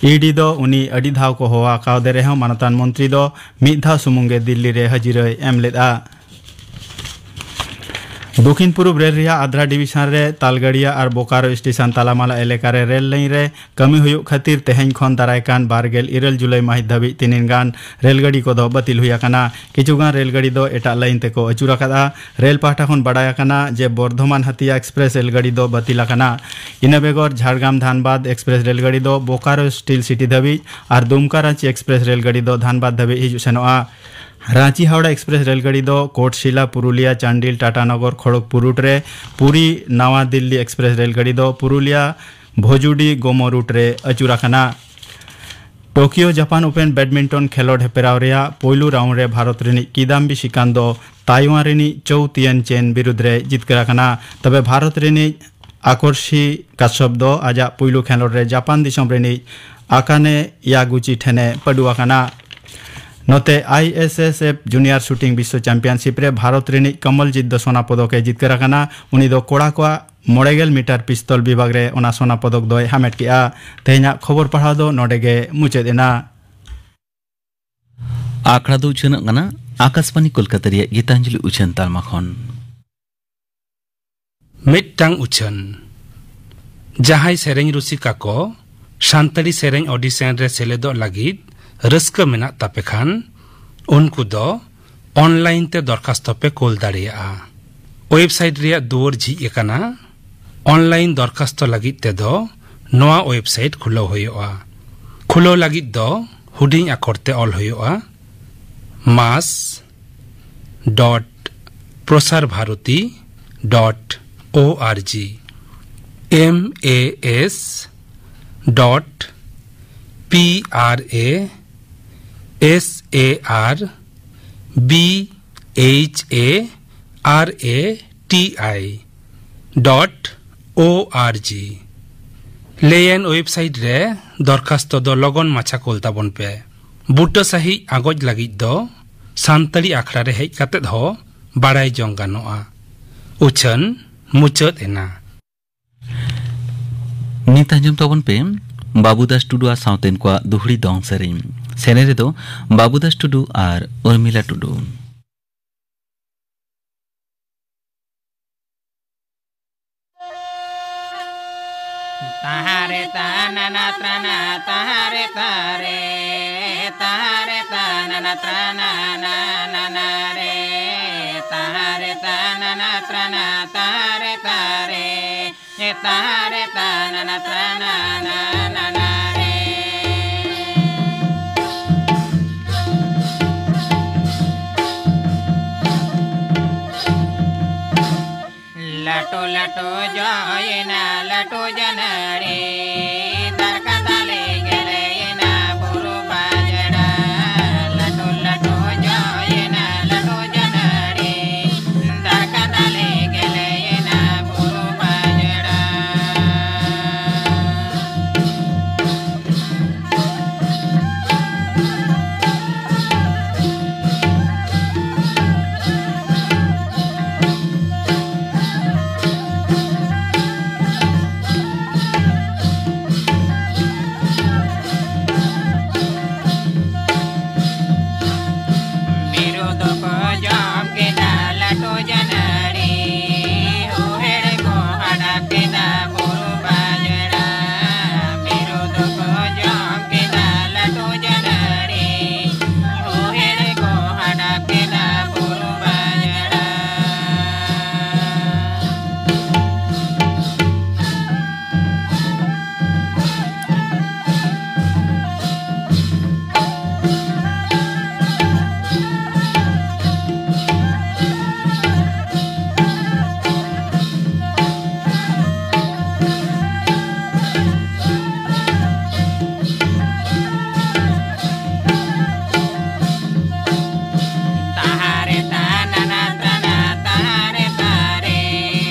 ᱤᱰᱤ ᱫᱚ ᱩᱱᱤ ᱟᱹᱰᱤ ᱫᱷᱟᱣ ᱠᱚ ᱦᱚᱦᱚ ᱟᱠᱟᱣᱫᱮ ᱨᱮᱦᱚᱸ ᱢᱟᱱᱚᱛᱟᱱ ᱢᱚᱱᱛᱨᱤ ᱫᱚ ᱢᱤᱫ ᱫᱷᱟᱣ ᱥᱩᱢᱩᱝ ᱜᱮ ᱫᱤᱞᱞᱤ ᱨᱮ ᱦᱟᱹᱡᱤᱨᱟᱹᱭ ᱮᱢ ᱞᱮᱫᱼᱟ᱾ ᱫᱚᱠᱷᱤᱱ ᱯᱩᱨᱩᱵ ᱨᱮᱞ ᱨᱮᱭᱟᱜ ᱟᱫᱽᱨᱟ ᱰᱤᱵᱤᱥᱚᱱ ᱨᱮ ᱛᱟᱞᱜᱟᱲᱤᱭᱟ ᱟᱨ ᱵᱳᱠᱟᱨᱳ ᱥᱴᱮᱥᱚᱱ ᱛᱟᱞᱟᱢᱟᱞᱟ ᱮᱞᱟᱠᱟ ᱨᱮ ᱨᱮᱞ ᱞᱟᱭᱤᱱ ᱨᱮ ᱠᱟᱹᱢᱤ ᱦᱩᱭᱩᱜ ᱠᱷᱟᱹᱛᱤᱨ ᱛᱮᱦᱮᱧ ᱠᱷᱚᱱ ᱫᱟᱨᱟᱭ ᱠᱟᱱ ᱵᱟᱨ ᱜᱮᱞ ᱤᱨᱟᱹᱞ ᱡᱩᱞᱟᱭ ᱢᱟᱹᱦᱤᱛ ᱫᱷᱟᱹᱵᱤᱡ ᱛᱤᱱᱤᱱ ᱜᱟᱱ ᱨᱮᱞ ᱜᱟᱹᱰᱤ ᱠᱚᱫᱚ ᱵᱟᱹᱛᱤᱞ ᱦᱩᱭ ᱟᱠᱟᱱᱟ᱾ ᱠᱤᱪᱷᱩ ᱜᱟᱱ ᱨᱮᱞ ᱜᱟᱹᱰᱤ ᱫᱚ ᱮᱴᱟᱜ ᱞᱟᱭᱤᱱ ᱛᱮᱠᱚ ᱟᱹᱪᱩᱨ ᱟᱠᱟᱫᱼᱟ᱾ ᱨᱮᱞ ᱯᱟᱦᱴᱟ ᱠᱷᱚᱱ ᱵᱟᱰᱟᱭ ᱟᱠᱟᱱᱟ ᱡᱮ ᱵᱚᱨᱫᱷᱚᱢᱟᱱ ᱦᱟᱛᱤᱭᱟ ᱮᱠᱥᱯᱨᱮᱥ ᱨᱮᱞ ᱜᱟᱹᱰᱤ ᱫᱚ ᱵᱟᱹᱛᱤᱞ ᱟᱠᱟᱱᱟ᱾ ᱤᱱᱟᱹ ᱵᱮᱜᱚᱨ ᱡᱷᱟᱲᱜᱨᱟᱢ ᱫᱷᱟᱱᱵᱟᱫᱽ ᱮᱠᱥᱯᱨᱮᱥ ᱨᱮᱞ ᱜᱟᱹᱰᱤ ᱫᱚ ᱵᱳᱠᱟᱨᱳ ᱥᱴᱤᱞ ᱥᱤᱴᱤ ᱫᱷᱟᱹᱵᱤᱡ ᱟᱨ ᱫᱩᱢᱠᱟ ᱨᱟᱺᱪᱤ ᱮᱠᱥᱯᱨᱮᱥ ᱨᱮᱞ ᱜᱟᱹᱰᱤ ᱫᱚ ᱫᱷᱟᱱᱵᱟᱫᱽ ᱫᱷᱟᱹᱵᱤᱡ ᱦᱤᱡᱩᱜ ᱥᱮᱱᱚᱜᱼᱟ᱾ ᱨᱟᱺᱪᱤ ᱦᱟᱣᱲᱟ ᱮᱠᱥᱯᱨᱮᱥ ᱨᱮᱞ ᱜᱟᱹᱰᱤ ᱫᱚ ᱠᱳᱴᱥᱤᱞᱟ, ᱯᱩᱨᱩᱞᱤᱭᱟ, ᱪᱟᱱᱰᱤᱞ, ᱴᱟᱴᱟᱱᱚᱜᱚᱨ, ᱠᱷᱚᱲᱚᱜᱽᱯᱩᱨ ᱨᱩᱴ ᱨᱮ, ᱯᱩᱨᱤ, ᱱᱟᱣᱟ ᱫᱤᱞᱞᱤ ᱮᱠᱥᱯᱨᱮᱥ ᱨᱮᱞ ᱜᱟᱹᱰᱤ ᱫᱚ ᱯᱩᱨᱩᱞᱤᱭᱟ, ᱵᱷᱚᱡᱩᱰᱤ, ᱜᱳᱢᱳ ᱨᱩᱴ ᱨᱮ ᱟᱹᱪᱩᱨ ᱟᱠᱟᱱᱟ᱾ ᱴᱳᱠᱤᱭᱳ ᱡᱟᱯᱟᱱ ᱳᱯᱮᱱ ᱵᱮᱰᱢᱤᱱᱴᱚᱱ ᱠᱷᱮᱞᱳᱰ ᱦᱮᱯᱨᱟᱣ ᱨᱮᱭᱟᱜ ᱯᱳᱭᱞᱳ ᱨᱟᱣᱩᱱᱰ ᱨᱮ ᱵᱷᱟᱨᱚᱛ ᱨᱤᱱᱤᱡ ᱠᱤᱫᱟᱢᱵᱤ ᱥᱤᱠᱟᱱᱛ ᱫᱚ ᱛᱟᱭᱣᱟᱱ ᱨᱤᱱᱤᱡ ᱪᱳᱣ ᱛᱤᱭᱮᱱ ᱪᱮᱱ ᱵᱤᱨᱩᱫᱽ ᱨᱮ ᱡᱤᱛᱠᱟᱹᱨ ᱟᱠᱟᱱᱟ᱾ ᱛᱚᱵᱮ ᱵᱷᱟᱨᱚᱛ ᱨᱤᱱᱤᱡ ᱟᱠᱚᱨᱥᱤ ᱠᱟᱥᱭᱚᱯ ᱫᱚ ᱟᱡᱟᱜ ᱯᱩᱭᱞᱩ ᱠᱷᱮᱞᱳᱰ ᱨᱮ ᱡᱟᱯᱟᱱ ᱫᱤᱥᱚᱢ ᱨᱤᱱᱤᱡ ᱟᱠᱟᱱᱮ ᱭᱟᱜᱩᱪᱤ ᱴᱷᱮᱱᱮ ᱯᱟᱹᱰᱩ ᱟᱠᱟᱱᱟ᱾ ᱱᱚᱛᱮ, I S S F junior shooting ᱵᱤᱥᱥᱚ ᱪᱟᱢᱯᱤᱭᱟᱱᱥᱤᱯ ᱨᱮ ᱵᱷᱟᱨᱚᱛ ᱨᱤᱱᱤᱡ ᱠᱚᱢᱚᱞᱡᱤᱛ ᱫᱚ ᱥᱚᱱᱟ ᱯᱚᱫᱚᱠ ᱮ ᱡᱤᱛᱠᱟᱹᱨ ᱟᱠᱟᱱᱟ᱾ ᱩᱱᱤ ᱫᱚ ᱠᱚᱲᱟ ᱠᱚᱣᱟᱜ ᱢᱚᱬᱮ ᱜᱮᱞ ᱢᱤᱴᱟᱨ ᱯᱤᱥᱛᱚᱞ ᱵᱤᱵᱷᱟᱜᱽ ᱨᱮ ᱚᱱᱟ ᱥᱚᱱᱟ ᱯᱚᱫᱚᱠ ᱫᱚᱭ ᱦᱟᱢᱮᱴ ᱠᱮᱫᱼᱟ᱾ ᱛᱮᱦᱮᱧᱟᱜ ᱠᱷᱚᱵᱚᱨ ᱯᱟᱲᱦᱟᱣ ᱫᱚ ᱱᱚᱰᱮ ᱜᱮ ᱢᱩᱪᱟᱹᱫ ᱮᱱᱟ᱾ ᱟᱠᱷᱲᱟ ᱫᱚ ᱩᱪᱷᱟᱹᱱᱚᱜ ᱠᱟᱱᱟ ᱟᱠᱟᱥᱵᱟᱱᱤ ᱠᱳᱞᱠᱟᱛᱟ ᱨᱮᱭᱟᱜ ᱜᱤᱛᱟᱧᱡᱚᱞᱤ ᱩᱪᱷᱟᱹᱱ ᱛᱟᱞᱢᱟ ᱠᱷᱚᱱ᱾ ᱢᱤᱫᱴᱟᱝ ᱩᱪᱷᱟᱹᱱ᱾ ᱡᱟᱦᱟᱸᱭ ᱥᱮᱨᱮᱧ ᱨᱩᱥᱤᱠᱟ ᱠᱚ ᱥᱟᱱᱛᱟᱲᱤ ᱥᱮᱨᱮᱧ ᱚᱰᱤᱥᱚᱱ ᱨᱮ ᱥᱮᱞᱮᱫᱚᱜ ᱞᱟᱹᱜᱤᱫ ᱨᱟᱹᱥᱠᱟᱹ ᱢᱮᱱᱟᱜ ᱛᱟᱯᱮ ᱠᱷᱟᱱ, ᱩᱱᱠᱩ ᱫᱚ ᱚᱱᱞᱟᱭᱤᱱ ᱛᱮ ᱫᱚᱨᱠᱷᱟᱥᱛᱚ ᱯᱮ ᱠᱳᱞ ᱫᱟᱲᱮᱭᱟᱜᱼᱟ᱾ ᱳᱭᱮᱵᱽᱥᱟᱭᱤᱴ ᱨᱮᱭᱟᱜ ᱫᱩᱣᱟᱹᱨ ᱡᱷᱤᱡ ᱟᱠᱟᱱᱟ᱾ ᱚᱱᱞᱟᱭᱤᱱ ᱫᱚᱨᱠᱷᱟᱥᱛᱚ ᱞᱟᱹᱜᱤᱫ ᱛᱮᱫᱚ ᱱᱚᱣᱟ ᱳᱭᱮᱵᱽᱥᱟᱭᱤᱴ ᱠᱷᱩᱞᱟᱹᱣ ᱦᱩᱭᱩᱜᱼᱟ᱾ ᱠᱷᱩᱞᱟᱹᱣ ᱞᱟᱹᱜᱤᱫ ᱫᱚ ᱦᱩᱰᱤᱧ ᱟᱠᱷᱚᱨ ᱛᱮ ᱚᱞ ᱦᱩᱭᱩᱜᱼᱟ, mas dot prasar bharati dot org, M A S dot P R A S A R B H A R A T I dot O R G ᱞᱮᱭᱮᱱ ᱳᱭᱮᱵᱽᱥᱟᱭᱤᱴ ᱨᱮ ᱫᱚᱨᱠᱷᱟᱥᱛᱚ ᱫᱚ ᱞᱚᱜᱚᱱ ᱢᱟᱪᱷᱟ ᱠᱳᱞ ᱛᱟᱵᱚᱱ ᱯᱮ᱾ ᱵᱩᱴᱟᱹ ᱥᱟᱹᱦᱤᱡ ᱟᱸᱜᱚᱪ ᱞᱟᱹᱜᱤᱫ ᱫᱚ ᱥᱟᱱᱛᱟᱲᱤ ᱟᱠᱷᱲᱟ ᱨᱮ ᱦᱮᱡ ᱠᱟᱛᱮᱫ ᱦᱚᱸ ᱵᱟᱲᱟᱭ ᱡᱚᱝ ᱜᱟᱱᱚᱜᱼᱟ᱾ ᱩᱪᱷᱟᱹᱱ ᱢᱩᱪᱟᱹᱫ ᱮᱱᱟ᱾ ᱱᱤᱛ ᱟᱸᱡᱚᱢ ᱛᱟᱵᱚᱱ ᱯᱮ ᱵᱟᱹᱵᱩ ᱫᱟᱥ ᱴᱩᱰᱩ ᱟᱨ ᱥᱟᱶᱛᱮᱱ ᱠᱚᱣᱟᱜ ᱫᱩᱦᱲᱤ ᱫᱚᱝ ᱥᱮᱨᱮᱧ᱾ ᱥᱮᱨᱮᱧ ᱨᱮᱫᱚ ᱵᱟᱹᱵᱩ ᱫᱟᱥ ᱴᱩᱰᱩ ᱟᱨ ᱩᱨᱢᱤᱞᱟ ᱴᱩᱰᱩ᱾ Tahare ta nana trana tahare tare, tahare ta nana trana na nana re, tahare ta nana trana tahare tare, tahare ta nana trana na nana re. ᱞᱟᱹᱴᱩ ᱞᱟᱹᱴᱩ ᱡᱚᱭᱮᱱᱟ ᱞᱟᱹᱴᱩ ᱡᱟᱹᱱᱟᱹᱲᱤ, ᱫᱟᱨᱠᱟ ᱫᱟᱞᱮ ᱜᱮᱞᱮᱭᱮᱱᱟ ᱵᱩᱨᱩ ᱵᱟᱡᱽᱲᱟ᱾ ᱞᱟᱹᱴᱩ ᱞᱟᱹᱴᱩ ᱡᱚᱭᱮᱱᱟ ᱞᱟᱹᱴᱩ ᱡᱟᱹᱱᱟᱹᱲᱤ, ᱫᱟᱨᱠᱟ ᱫᱟᱞᱮ ᱜᱮᱞᱮᱭᱮᱱᱟ ᱵᱩᱨᱩ ᱵᱟᱡᱽᱲᱟ᱾ ᱢᱤᱨᱩ ᱫᱚᱠᱚ ᱡᱚᱢ ᱠᱮᱫᱟ ᱞᱟᱹᱴᱩ ᱡᱟᱹᱱᱟᱹᱲᱤ, ᱦᱩᱦᱮᱲ ᱠᱚ ᱦᱟᱰᱟᱯ ᱠᱮᱫᱟ ᱵᱩᱨᱩ ᱵᱟᱡᱽᱲᱟ᱾ ᱢᱤᱨᱩ ᱫᱚᱠᱚ ᱡᱚᱢ ᱠᱮᱫᱟ ᱞᱟᱹᱴᱩ ᱡᱟᱹᱱᱟᱹᱲᱤ, ᱦᱩᱦᱮᱲ ᱠᱚ ᱦᱟᱰᱟᱯ ᱠᱮᱫᱟ ᱵᱩᱨᱩ ᱵᱟᱡᱽᱲᱟ᱾ Tahare ta nana trana tahare tare,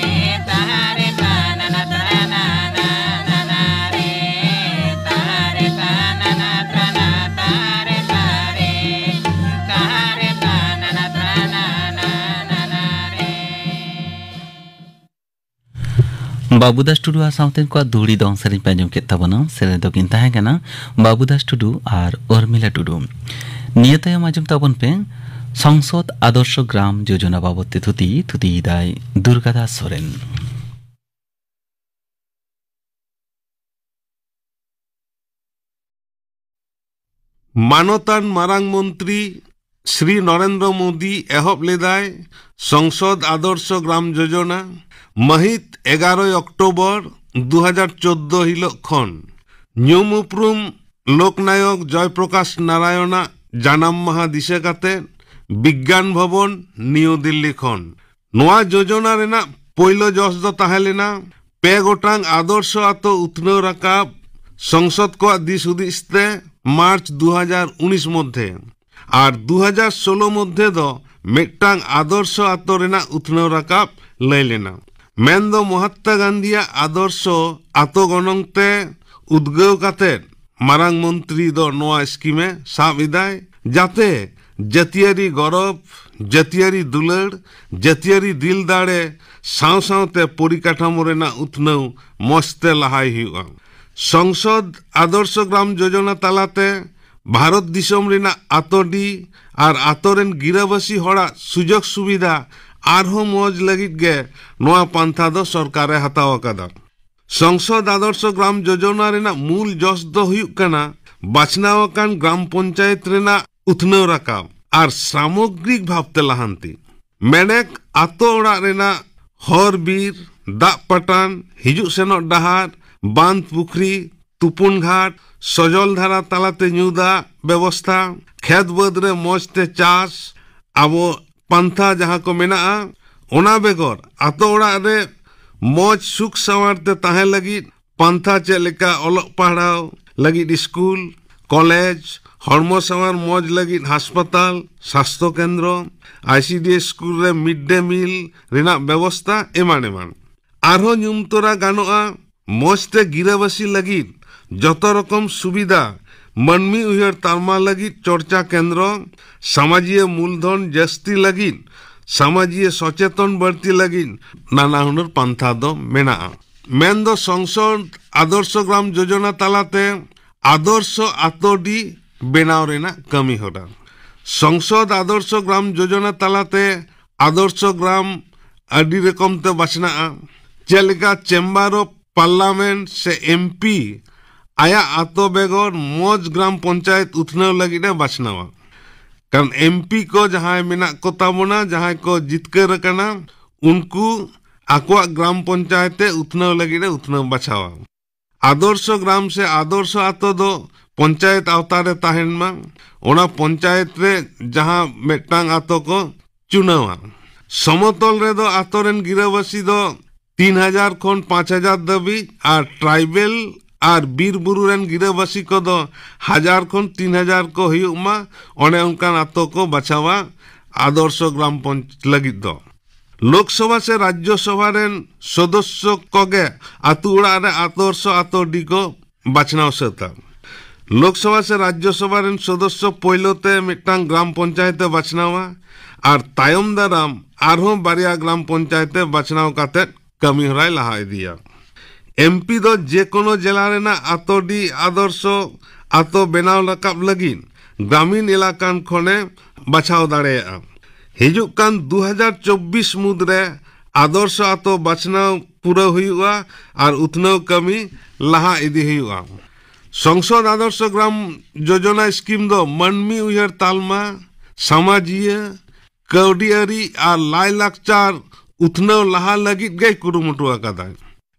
tahare ta nana trana na nana re, tahare ta nana trana tahare tare, tahare ta nana trana na nana re. ᱵᱟᱹᱵᱩ ᱫᱟᱥ ᱴᱩᱰᱩ ᱟᱨ ᱥᱟᱶᱛᱮᱱ ᱠᱚᱣᱟᱜ ᱫᱩᱦᱲᱤ ᱫᱚᱝ ᱥᱮᱨᱮᱧ ᱯᱮ ᱟᱸᱡᱚᱢ ᱠᱮᱫ ᱛᱟᱵᱚᱱᱟ᱾ ᱥᱮᱨᱮᱧ ᱫᱚᱠᱤᱱ ᱛᱟᱦᱮᱸ ᱠᱟᱱᱟ ᱵᱟᱹᱵᱩ ᱫᱟᱥ ᱴᱩᱰᱩ ᱟᱨ ᱩᱨᱢᱤᱞᱟ ᱴᱩᱰᱩ᱾ ᱱᱤᱭᱟᱹ ᱛᱟᱭᱚᱢ ᱟᱸᱡᱚᱢ ᱛᱟᱵᱚᱱ ᱯᱮ ᱥᱚᱝᱥᱚᱫ ᱟᱫᱚᱨᱥᱚ ᱜᱨᱟᱢ ᱭᱳᱡᱚᱱᱟ ᱵᱟᱵᱚᱫ ᱛᱮ ᱛᱷᱩᱛᱤ, ᱛᱷᱩᱛᱤᱭᱮᱫᱟᱭ ᱫᱩᱨᱜᱟᱫᱟᱥ ᱥᱚᱨᱮᱱ᱾ ᱢᱟᱱᱚᱛᱟᱱ ᱢᱟᱨᱟᱝ ᱢᱚᱱᱛᱨᱤ ᱥᱨᱤ ᱱᱚᱨᱮᱱᱫᱨᱚ ᱢᱳᱫᱤ ᱮᱦᱚᱵ ᱞᱮᱫᱟᱭ ᱥᱚᱝᱥᱚᱫ ᱟᱫᱚᱨᱥᱚ ᱜᱨᱟᱢ ᱡᱳᱡᱚᱱᱟ᱾ ᱢᱟᱹᱦᱤᱛ ᱮᱜᱟᱨᱚᱭ ᱚᱠᱴᱳᱵᱚᱨ ᱫᱩ ᱦᱟᱡᱟᱨ ᱪᱳᱫᱫᱳ ᱦᱤᱞᱳᱜ ᱠᱷᱚᱱ ᱧᱩᱢ ᱩᱯᱨᱩᱢ ᱞᱳᱠᱱᱟᱭᱚᱠ ᱡᱚᱭᱯᱨᱚᱠᱟᱥ ᱱᱟᱨᱟᱭᱚᱱᱟᱜ ᱡᱟᱱᱟᱢ ᱢᱟᱦᱟ ᱫᱤᱥᱟᱹ ᱠᱟᱛᱮ ᱵᱤᱜᱽᱜᱟᱱ ᱵᱷᱚᱵᱚᱱ, ᱱᱤᱭᱩ ᱫᱤᱞᱞᱤ ᱠᱷᱚᱱ᱾ ᱱᱚᱣᱟ ᱡᱳᱡᱚᱱᱟ ᱨᱮᱱᱟᱜ ᱯᱳᱭᱞᱳ ᱡᱚᱥ ᱫᱚ ᱛᱟᱦᱮᱸ ᱞᱮᱱᱟ ᱯᱮ ᱜᱚᱴᱟᱝ ᱟᱫᱚᱨᱥᱚ ᱟᱛᱳ ᱩᱛᱱᱟᱹᱣ ᱨᱟᱠᱟᱵ ᱥᱚᱝᱥᱚᱫ ᱠᱚᱣᱟᱜ ᱫᱤᱥ ᱦᱩᱫᱤᱥ ᱛᱮ ᱢᱟᱨᱪ ᱫᱩ ᱦᱟᱡᱟᱨ ᱩᱱᱤᱥ ᱢᱚᱫᱽᱫᱷᱮ ᱟᱨ ᱫᱩ ᱦᱟᱡᱟᱨ ᱥᱳᱞᱳ ᱢᱚᱫᱽᱫᱷᱮ ᱫᱚ ᱢᱤᱫᱴᱟᱝ ᱟᱫᱚᱨᱥᱚ ᱟᱛᱳ ᱨᱮᱱᱟᱜ ᱩᱛᱱᱟᱹᱣ ᱨᱟᱠᱟᱵ ᱞᱟᱹᱭ ᱞᱮᱱᱟ᱾ ᱢᱮᱱᱫᱚ ᱢᱚᱦᱟᱛᱢᱟ ᱜᱟᱱᱫᱷᱤᱭᱟᱜ ᱟᱫᱚᱨᱥᱚ ᱟᱛᱳ ᱜᱚᱱᱚᱝ ᱛᱮ ᱩᱫᱽᱜᱟᱹᱣ ᱠᱟᱛᱮ ᱢᱟᱨᱟᱝ ᱢᱚᱱᱛᱨᱤ ᱫᱚ ᱱᱚᱣᱟ ᱥᱠᱤᱢᱮ ᱥᱟᱵ ᱮᱫᱟᱭ, ᱡᱟᱛᱮ ᱡᱟᱹᱛᱤᱭᱟᱹᱨᱤ ᱜᱚᱨᱚᱵᱽ, ᱡᱟᱹᱛᱤᱭᱟᱹᱨᱤ ᱫᱩᱞᱟᱹᱲ, ᱡᱟᱹᱛᱤᱭᱟᱹᱨᱤ ᱫᱤᱞ ᱫᱟᱲᱮ ᱥᱟᱶ ᱥᱟᱶᱛᱮ ᱯᱚᱨᱤᱠᱟᱴᱷᱟᱢᱳ ᱨᱮᱱᱟᱜ ᱩᱛᱱᱟᱹᱣ ᱢᱚᱸᱡᱽ ᱛᱮ ᱞᱟᱦᱟᱭ ᱦᱩᱭᱩᱜᱼᱟ᱾ ᱥᱚᱝᱥᱚᱫ ᱟᱫᱚᱨᱥᱚ ᱜᱨᱟᱢ ᱡᱳᱡᱚᱱᱟ ᱛᱟᱞᱟᱛᱮ ᱵᱷᱟᱨᱚᱛ ᱫᱤᱥᱚᱢ ᱨᱮᱱᱟᱜ ᱟᱛᱳᱰᱤ ᱟᱨ ᱟᱛᱳ ᱨᱮᱱ ᱜᱤᱨᱟᱹᱵᱟᱹᱥᱤ ᱦᱚᱲᱟᱜ ᱥᱩᱡᱳᱜᱽ ᱥᱩᱵᱤᱫᱷᱟ ᱟᱨᱦᱚᱸ ᱢᱚᱸᱡᱽ ᱞᱟᱹᱜᱤᱫ ᱜᱮ ᱱᱚᱣᱟ ᱯᱟᱱᱛᱷᱟ ᱫᱚ ᱥᱚᱨᱠᱟᱨᱮ ᱦᱟᱛᱟᱣ ᱟᱠᱟᱫᱟ᱾ ᱥᱚᱝᱥᱚᱫ ᱟᱫᱚᱨᱥᱚ ᱜᱨᱟᱢ ᱡᱳᱡᱚᱱᱟ ᱨᱮᱱᱟᱜ ᱢᱩᱞ ᱡᱚᱥ ᱫᱚ ᱦᱩᱭᱩᱜ ᱠᱟᱱᱟ ᱵᱟᱪᱷᱱᱟᱣ ᱟᱠᱟᱱ ᱜᱨᱟᱢ ᱯᱚᱧᱪᱟᱭᱮᱛ ᱨᱮᱱᱟᱜ ᱩᱛᱱᱟᱹᱣ ᱨᱟᱠᱟᱵ ᱟᱨ ᱥᱟᱢᱚᱜᱽᱨᱤᱠ ᱵᱷᱟᱵᱽᱛᱮ ᱞᱟᱦᱟᱱᱛᱤ᱾ ᱢᱮᱱᱮᱠ ᱟᱛᱳ ᱚᱲᱟᱜ ᱨᱮᱱᱟᱜ ᱦᱚᱨ ᱵᱤᱨ, ᱫᱟᱜ ᱯᱟᱴᱟᱱ, ᱦᱤᱡᱩᱜ ᱥᱮᱱᱚᱜ ᱰᱟᱦᱟᱨ, ᱵᱟᱸᱫᱽ ᱯᱩᱠᱷᱨᱤ, ᱛᱩᱯᱩᱱ ᱜᱷᱟᱴ, ᱥᱚᱡᱚᱞ ᱫᱷᱟᱨᱟ ᱛᱟᱞᱟᱛᱮ ᱧᱩ ᱫᱟᱜ ᱵᱮᱵᱚᱥᱛᱷᱟ, ᱠᱷᱮᱛ ᱵᱟᱹᱫᱽ ᱨᱮ ᱢᱚᱸᱡᱽ ᱛᱮ ᱪᱟᱥ, ᱟᱵᱚ ᱯᱟᱱᱛᱷᱟ ᱡᱟᱦᱟᱸ ᱠᱚ ᱢᱮᱱᱟᱜᱼᱟ, ᱚᱱᱟ ᱵᱮᱜᱚᱨ ᱟᱛᱳ ᱚᱲᱟᱜ ᱨᱮ ᱢᱚᱸᱡᱽ ᱥᱩᱠ ᱥᱟᱶᱟᱨ ᱛᱮ ᱛᱟᱦᱮᱸ ᱞᱟᱹᱜᱤᱫ ᱯᱟᱱᱛᱷᱟ ᱪᱮᱫ ᱞᱮᱠᱟ ᱚᱞᱚᱜ ᱯᱟᱲᱦᱟᱣ ᱞᱟᱹᱜᱤᱫ ᱥᱠᱩᱞ, ᱠᱚᱞᱮᱡᱽ, ᱦᱚᱲᱢᱚ ᱥᱟᱶᱟᱨ ᱢᱚᱸᱡᱽ ᱞᱟᱹᱜᱤᱫ ᱦᱟᱥᱯᱟᱛᱟᱞ, ᱥᱟᱥᱛᱷᱚ ᱠᱮᱱᱫᱨᱚ, ᱟᱭ ᱥᱤ ᱰᱤ ᱮᱥ ᱥᱠᱩᱞ ᱨᱮ ᱢᱤᱰ ᱰᱮ ᱢᱤᱞ ᱨᱮᱱᱟᱜ ᱵᱮᱵᱚᱥᱛᱟ, ᱮᱢᱟᱱ ᱮᱢᱟᱱ᱾ ᱟᱨᱦᱚᱸ ᱧᱩᱢ ᱛᱚᱨᱟ ᱜᱟᱱᱚᱜᱼᱟ, ᱢᱚᱸᱡᱽ ᱛᱮ ᱜᱤᱨᱟᱹᱵᱟᱹᱥᱤ ᱞᱟᱹᱜᱤᱫ ᱡᱚᱛᱚ ᱨᱚᱠᱚᱢ ᱥᱩᱵᱤᱫᱷᱟ, ᱢᱟᱹᱱᱢᱤ ᱩᱭᱦᱟᱹᱨ ᱛᱟᱞᱢᱟ ᱞᱟᱹᱜᱤᱫ ᱪᱚᱨᱪᱟ ᱠᱮᱱᱫᱨᱚ, ᱥᱟᱢᱟᱡᱤᱭᱟᱹ ᱢᱩᱞᱫᱷᱚᱱ ᱡᱟᱹᱥᱛᱤ ᱞᱟᱹᱜᱤᱫ, ᱥᱟᱢᱟᱡᱤᱭᱟᱹ ᱥᱚᱪᱮᱛᱚᱱ ᱵᱟᱹᱲᱛᱤ ᱞᱟᱹᱜᱤᱫ ᱱᱟᱱᱟ ᱦᱩᱱᱟᱹᱨ ᱯᱟᱱᱛᱷᱟ ᱫᱚ ᱢᱮᱱᱟᱜᱼᱟ᱾ ᱢᱮᱱᱫᱚ ᱥᱚᱝᱥᱚᱫ ᱟᱫᱚᱨᱥᱚ ᱜᱨᱟᱢ ᱡᱳᱡᱚᱱᱟ ᱛᱟᱞᱟᱛᱮ ᱟᱫᱚᱨᱥᱚ ᱟᱛᱳᱰᱤ ᱵᱮᱱᱟᱣ ᱨᱮᱱᱟᱜ ᱠᱟᱹᱢᱤ ᱦᱚᱨᱟ᱾ ᱥᱚᱝᱥᱚᱫ ᱟᱫᱚᱨᱥᱚ ᱜᱨᱟᱢ ᱡᱳᱡᱚᱱᱟ ᱛᱟᱞᱟᱛᱮ ᱟᱫᱚᱨᱥᱚ ᱜᱨᱟᱢ ᱟᱹᱰᱤ ᱨᱚᱠᱚᱢ ᱛᱮ ᱵᱟᱪᱷᱱᱟᱜᱼᱟ, ᱪᱮᱫ ᱞᱮᱠᱟ ᱪᱮᱢᱵᱟᱨ ᱚᱯᱷ ᱯᱟᱨᱞᱟᱢᱮᱱᱴ ᱥᱮ ᱮᱢ ᱯᱤ ᱟᱭᱟᱜ ᱟᱛᱳ ᱵᱮᱜᱚᱨ ᱢᱚᱡᱽ ᱜᱨᱟᱢ ᱯᱚᱧᱪᱟᱭᱮᱛ ᱩᱛᱷᱱᱟᱹᱣ ᱞᱟᱹᱜᱤᱫ ᱮ ᱵᱟᱪᱷᱱᱟᱣᱟ᱾ ᱠᱟᱨᱚᱱ ᱮᱢᱯᱤ ᱠᱚ ᱡᱟᱦᱟᱸᱭ ᱢᱮᱱᱟᱜ ᱠᱚ ᱛᱟᱵᱚᱱᱟ, ᱡᱟᱦᱟᱸᱭ ᱠᱚ ᱡᱤᱛᱠᱟᱹᱨ ᱟᱠᱟᱱᱟ, ᱩᱱᱠᱩ ᱟᱠᱚᱣᱟᱜ ᱜᱨᱟᱢ ᱯᱚᱧᱪᱟᱭᱮᱛ ᱮ ᱩᱛᱷᱱᱟᱹᱣ ᱞᱟᱹᱜᱤᱫ ᱮ ᱩᱛᱷᱱᱟᱹᱣ ᱵᱟᱪᱷᱟᱣᱟ᱾ ᱟᱫᱚᱨᱥᱚ ᱜᱨᱟᱢ ᱥᱮ ᱟᱫᱚᱨᱥᱚ ᱟᱛᱳ ᱫᱚ ᱯᱚᱧᱪᱟᱭᱮᱛ ᱟᱣᱛᱟ ᱨᱮ ᱛᱟᱦᱮᱱ ᱢᱟ᱾ ᱚᱱᱟ ᱯᱚᱧᱪᱟᱭᱮᱛ ᱨᱮ ᱡᱟᱦᱟᱸ ᱢᱤᱫᱴᱟᱝ ᱟᱛᱳ ᱠᱚ ᱪᱩᱱᱟᱹᱣᱟ᱾ ᱥᱚᱢᱚᱛᱚᱞ ᱨᱮᱫᱚ ᱟᱛᱳ ᱨᱮᱱ ᱜᱤᱨᱟᱹᱵᱟᱹᱥᱤ ᱫᱚ ᱛᱤᱱ ᱦᱟᱡᱟᱨ ᱠᱷᱚᱱ ᱯᱟᱸᱪ ᱦᱟᱡᱟᱨ ᱫᱷᱟᱹᱵᱤᱡ ᱟᱨ ᱴᱨᱟᱭᱵᱮᱞ ᱟᱨ ᱵᱤᱨ ᱵᱩᱨᱩ ᱨᱮᱱ ᱜᱤᱨᱟᱹᱵᱟᱹᱥᱤ ᱠᱚᱫᱚ ᱦᱟᱡᱟᱨ ᱠᱷᱚᱱ ᱛᱤᱱ ᱦᱟᱡᱟᱨ ᱠᱚ ᱦᱩᱭᱩᱜ ᱢᱟ, ᱚᱱᱮ ᱚᱱᱠᱟᱱ ᱟᱛᱳ ᱠᱚ ᱵᱟᱪᱷᱟᱣᱟ ᱟᱫᱚᱨᱥᱚ ᱜᱨᱟᱢ ᱯᱚᱧᱪ ᱞᱟᱹᱜᱤᱫ ᱫᱚ᱾ ᱞᱳᱠᱥᱚᱵᱷᱟ ᱥᱮ ᱨᱟᱡᱽᱡᱚᱥᱚᱵᱷᱟ ᱨᱮᱱ ᱥᱚᱫᱚᱥᱥᱚ ᱠᱚᱜᱮ ᱟᱹᱛᱩ ᱚᱲᱟᱜ ᱨᱮ ᱟᱫᱚᱨᱥᱚ ᱟᱛᱳ ᱰᱤ ᱠᱚ ᱵᱟᱪᱷᱱᱟᱣ ᱥᱟᱹᱛᱟ᱾ ᱞᱳᱠᱥᱚᱵᱷᱟ ᱥᱮ ᱨᱟᱡᱽᱡᱚᱥᱚᱵᱷᱟ ᱨᱮᱱ ᱥᱚᱫᱚᱥᱥᱚ ᱯᱳᱭᱞᱳ ᱛᱮ ᱢᱤᱫᱴᱟᱝ ᱜᱨᱟᱢ ᱯᱚᱧᱪᱟᱭᱮᱛ ᱮ ᱵᱟᱪᱷᱱᱟᱣᱟ ᱟᱨ ᱛᱟᱭᱚᱢ ᱫᱟᱨᱟᱢ ᱟᱨᱦᱚᱸ ᱵᱟᱨᱭᱟ ᱜᱨᱟᱢ ᱯᱚᱧᱪᱟᱭᱮᱛ ᱮ ᱵᱟᱪᱷᱱᱟᱣ ᱠᱟᱛᱮ ᱠᱟᱹᱢᱤ ᱦᱚᱨᱟᱭ ᱞᱟᱦᱟ ᱤᱫᱤᱭᱟ᱾ ᱮᱢᱯᱤ ᱫᱚ ᱡᱮᱠᱳᱱᱳ ᱡᱮᱞᱟ ᱨᱮᱱᱟᱜ ᱟᱛᱳ ᱰᱤ ᱟᱫᱚᱨᱥᱚ ᱟᱛᱳ ᱵᱮᱱᱟᱣ ᱨᱟᱠᱟᱵ ᱞᱟᱹᱜᱤᱫ ᱜᱨᱟᱢᱤᱱ ᱮᱞᱟᱠᱟᱱ ᱠᱷᱚᱱᱮ ᱵᱟᱪᱷᱟᱣ ᱫᱟᱲᱮᱭᱟᱜᱼᱟ᱾ ᱦᱤᱡᱩᱜ ᱠᱟᱱ ᱫᱩ ᱦᱟᱡᱟᱨ ᱪᱚᱵᱵᱤᱥ ᱢᱩᱫᱽᱨᱮ ᱟᱫᱚᱨᱥᱚ ᱟᱛᱳ ᱵᱟᱪᱷᱱᱟᱣ ᱯᱩᱨᱟᱹᱣ ᱦᱩᱭᱩᱜᱼᱟ ᱟᱨ ᱩᱛᱱᱟᱹᱣ ᱠᱟᱹᱢᱤ ᱞᱟᱦᱟ ᱤᱫᱤ ᱦᱩᱭᱩᱜᱼᱟ᱾ ᱥᱚᱝᱥᱚᱫ ᱟᱫᱚᱨᱥᱚ ᱜᱨᱟᱢ ᱡᱳᱡᱚᱱᱟ ᱥᱠᱤᱢ ᱫᱚ ᱢᱟᱹᱱᱢᱤ ᱩᱭᱦᱟᱹᱨ ᱛᱟᱞᱢᱟ, ᱥᱟᱢᱟᱡᱤᱭᱟᱹ, ᱠᱟᱹᱣᱰᱤ ᱟᱹᱨᱤ ᱟᱨ ᱞᱟᱭᱼᱞᱟᱠᱪᱟᱨ ᱩᱛᱱᱟᱹᱣ ᱞᱟᱦᱟ ᱞᱟᱹᱜᱤᱫ ᱜᱮᱭ ᱠᱩᱨᱩᱢᱩᱴᱩ ᱟᱠᱟᱫᱟ᱾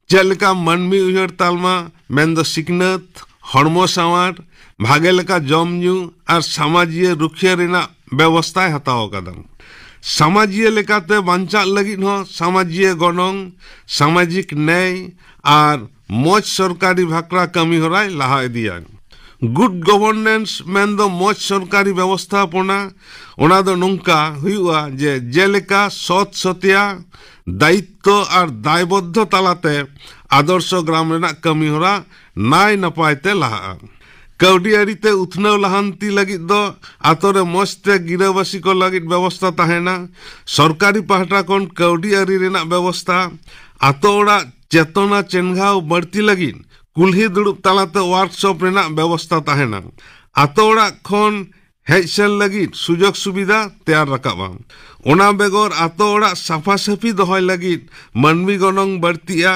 ᱪᱮᱫ ᱞᱮᱠᱟ ᱢᱟᱹᱱᱢᱤ ᱩᱭᱦᱟᱹᱨ ᱛᱟᱞᱢᱟ, ᱢᱮᱱᱫᱚ ᱥᱤᱠᱷᱱᱟᱹᱛ, ᱦᱚᱲᱢᱚ ᱥᱟᱶᱟᱨ, ᱵᱷᱟᱜᱮ ᱞᱮᱠᱟ ᱡᱚᱢ ᱧᱩ ᱟᱨ ᱥᱟᱢᱟᱡᱤᱭᱟᱹ ᱨᱩᱠᱷᱤᱭᱟᱹ ᱨᱮᱱᱟᱜ ᱵᱮᱵᱚᱥᱛᱷᱟᱭ ᱦᱟᱛᱟᱣ ᱟᱠᱟᱫᱟ᱾ ᱥᱟᱢᱟᱡᱤᱭᱟᱹ ᱞᱮᱠᱟᱛᱮ ᱵᱟᱧᱪᱟᱜ ᱞᱟᱹᱜᱤᱫ ᱦᱚᱸ ᱥᱟᱢᱟᱡᱤᱭᱟᱹ ᱜᱚᱱᱚᱝ, ᱥᱟᱢᱟᱡᱤᱠ ᱱᱮᱭ ᱟᱨ ᱢᱚᱡᱽ ᱥᱚᱨᱠᱟᱨᱤ ᱵᱷᱟᱠᱨᱟ ᱠᱟᱹᱢᱤ ᱦᱚᱨᱟᱭ ᱞᱟᱦᱟ ᱤᱫᱤᱭᱟ᱾ ᱜᱩᱰ ᱜᱚᱵᱷᱚᱨᱱᱮᱱᱥ ᱢᱮᱱᱫᱚ ᱢᱚᱡᱽ ᱥᱚᱨᱠᱟᱨᱤ ᱵᱮᱵᱚᱥᱛᱷᱟᱯᱚᱱᱟ, ᱚᱱᱟ ᱫᱚ ᱱᱚᱝᱠᱟ ᱦᱩᱭᱩᱜᱼᱟ ᱡᱮ ᱡᱮᱞᱮᱠᱟ ᱥᱚᱛ ᱥᱚᱛᱭᱟ, ᱫᱟᱭᱤᱛᱛᱚ ᱟᱨ ᱫᱟᱭᱵᱚᱫᱽᱫᱷᱚ ᱛᱟᱞᱟᱛᱮ ᱟᱫᱚᱨᱥᱚ ᱜᱨᱟᱢ ᱨᱮᱱᱟᱜ ᱠᱟᱹᱢᱤ ᱦᱚᱨᱟ ᱱᱟᱭ ᱱᱟᱯᱟᱭ ᱛᱮ ᱞᱟᱦᱟᱜᱼᱟ᱾ ᱠᱟᱹᱣᱰᱤ ᱟᱹᱨᱤ ᱛᱮ ᱩᱛᱱᱟᱹᱣ ᱞᱟᱦᱟᱱᱛᱤ ᱞᱟᱹᱜᱤᱫ ᱫᱚ ᱟᱛᱳ ᱨᱮ ᱢᱚᱡᱽ ᱛᱮ ᱜᱤᱨᱟᱹᱵᱟᱹᱥᱤ ᱠᱚ ᱞᱟᱹᱜᱤᱫ ᱵᱮᱵᱚᱥᱛᱷᱟ ᱛᱟᱦᱮᱱᱟ᱾ ᱥᱚᱨᱠᱟᱨᱤ ᱯᱟᱦᱴᱟ ᱠᱷᱚᱱ ᱠᱟᱹᱣᱰᱤ ᱟᱹᱨᱤ ᱨᱮᱱᱟᱜ ᱵᱮᱵᱚᱥᱛᱷᱟ, ᱟᱛᱳ ᱚᱲᱟᱜ ᱪᱮᱛᱚᱱᱟ ᱪᱮᱱᱜᱷᱟᱣ ᱵᱟᱹᱲᱛᱤ ᱞᱟᱹᱜᱤᱫ ᱠᱩᱞᱦᱤ ᱫᱩᱲᱩᱵ ᱛᱟᱞᱟᱛᱮ ᱣᱟᱨᱠᱥᱚᱯ ᱨᱮᱱᱟᱜ ᱵᱮᱵᱚᱥᱛᱷᱟ ᱛᱟᱦᱮᱱᱟ᱾ ᱟᱛᱳ ᱚᱲᱟᱜ ᱠᱷᱚᱱ ᱦᱮᱡ ᱥᱮᱱ ᱞᱟᱹᱜᱤᱫ ᱥᱩᱡᱳᱜᱽ ᱥᱩᱵᱤᱫᱷᱟ ᱛᱮᱭᱟᱨ ᱨᱟᱠᱟᱵᱼᱟ᱾ ᱚᱱᱟ ᱵᱮᱜᱚᱨ ᱟᱛᱳ ᱚᱲᱟᱜ ᱥᱟᱯᱷᱟ ᱥᱟᱹᱯᱷᱤ ᱫᱚᱦᱚᱭ ᱞᱟᱹᱜᱤᱫ ᱢᱟᱹᱱᱢᱤ ᱜᱚᱱᱚᱝ ᱵᱟᱹᱲᱛᱤᱜᱼᱟ᱾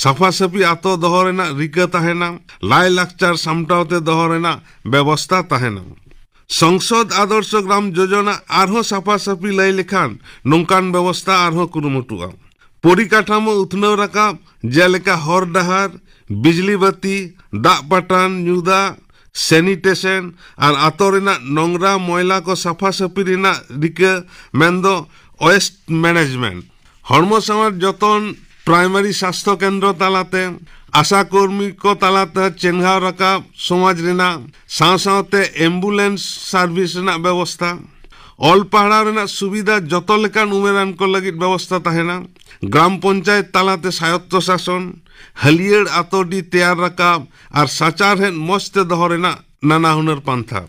ᱥᱟᱯᱷᱟ ᱥᱟᱹᱯᱷᱤ ᱟᱛᱳ ᱫᱚᱦᱚ ᱨᱮᱱᱟᱜ ᱨᱤᱠᱟᱹ ᱛᱟᱦᱮᱱᱟ᱾ ᱞᱟᱭ ᱞᱟᱠᱪᱟᱨ ᱥᱟᱢᱴᱟᱣ ᱛᱮ ᱫᱚᱦᱚ ᱨᱮᱱᱟᱜ ᱵᱮᱵᱚᱥᱛᱟ ᱛᱟᱦᱮᱱᱟ᱾ ᱥᱚᱝᱥᱚᱫ ᱟᱫᱚᱨᱥᱚ ᱜᱨᱟᱢ ᱡᱳᱡᱚᱱᱟ ᱟᱨᱦᱚᱸ ᱥᱟᱯᱷᱟ ᱥᱟᱹᱯᱷᱤ ᱞᱟᱹᱭ ᱞᱮᱠᱷᱟᱱ ᱱᱚᱝᱠᱟᱱ ᱵᱮᱵᱚᱥᱛᱟ ᱟᱨᱦᱚᱸ ᱠᱩᱨᱩᱢᱩᱴᱩᱜᱼᱟ᱾ ᱯᱚᱨᱤᱠᱟᱴᱷᱟᱢᱳ ᱩᱛᱱᱟᱹᱣ ᱨᱟᱠᱟᱵ, ᱡᱮᱞᱮᱠᱟ ᱦᱚᱨ ᱰᱟᱦᱟᱨ, ᱵᱤᱡᱽᱞᱤ ᱵᱟᱹᱛᱤ, ᱫᱟᱜ ᱯᱟᱴᱟᱱ, ᱧᱩ ᱫᱟᱜ, ᱥᱮᱱᱤᱴᱮᱥᱚᱱ ᱟᱨ ᱟᱛᱳ ᱨᱮᱱᱟᱜ ᱱᱚᱝᱨᱟ ᱢᱚᱭᱞᱟ ᱠᱚ ᱥᱟᱯᱷᱟ ᱥᱟᱹᱯᱷᱤ ᱨᱮᱱᱟᱜ ᱨᱤᱠᱟᱹ, ᱢᱮᱱᱫᱚ ᱳᱭᱮᱥᱴ ᱢᱮᱱᱮᱡᱽᱢᱮᱱᱴ᱾ ᱦᱚᱲᱢᱚ ᱥᱟᱶᱟᱨ ᱡᱚᱛᱚᱱ, ᱯᱨᱟᱭᱢᱟᱨᱤ ᱥᱟᱥᱛᱷᱚ ᱠᱮᱱᱫᱨᱚ ᱛᱟᱞᱟᱛᱮ, ᱟᱥᱟ ᱠᱚᱨᱢᱤ ᱠᱚ ᱛᱟᱞᱟᱛᱮ ᱪᱮᱸᱜᱷᱟᱣ ᱨᱟᱠᱟᱵ ᱥᱚᱢᱟᱡᱽ ᱨᱮᱱᱟᱜ, ᱥᱟᱶ ᱥᱟᱶᱛᱮ ᱮᱢᱵᱩᱞᱮᱱᱥ ᱥᱟᱨᱵᱷᱤᱥ ᱨᱮᱱᱟᱜ ᱵᱮᱵᱚᱥᱛᱷᱟ᱾ ᱚᱞ ᱯᱟᱲᱦᱟᱣ ᱨᱮᱱᱟᱜ ᱥᱩᱵᱤᱫᱷᱟ ᱡᱚᱛᱚ ᱞᱮᱠᱟᱱ ᱩᱢᱮᱨᱟᱱ ᱠᱚ ᱞᱟᱹᱜᱤᱫ ᱵᱮᱵᱚᱥᱛᱷᱟ ᱛᱟᱦᱮᱱᱟ᱾ ᱜᱨᱟᱢ ᱯᱚᱧᱪᱟᱭᱮᱛ ᱛᱟᱞᱟᱛᱮ ᱥᱟᱭᱚᱛᱛᱚ ᱥᱟᱥᱚᱱ, ᱦᱟᱹᱞᱭᱟᱹᱲ ᱟᱛᱳ ᱰᱤ ᱛᱮᱭᱟᱨ ᱨᱟᱠᱟᱵ ᱟᱨ ᱥᱟᱪᱟᱨᱦᱮᱫ ᱢᱚᱸᱡᱽ ᱛᱮ ᱫᱚᱦᱚ ᱨᱮᱱᱟᱜ ᱱᱟᱱᱟ ᱦᱩᱱᱟᱹᱨ ᱯᱟᱱᱛᱷᱟ᱾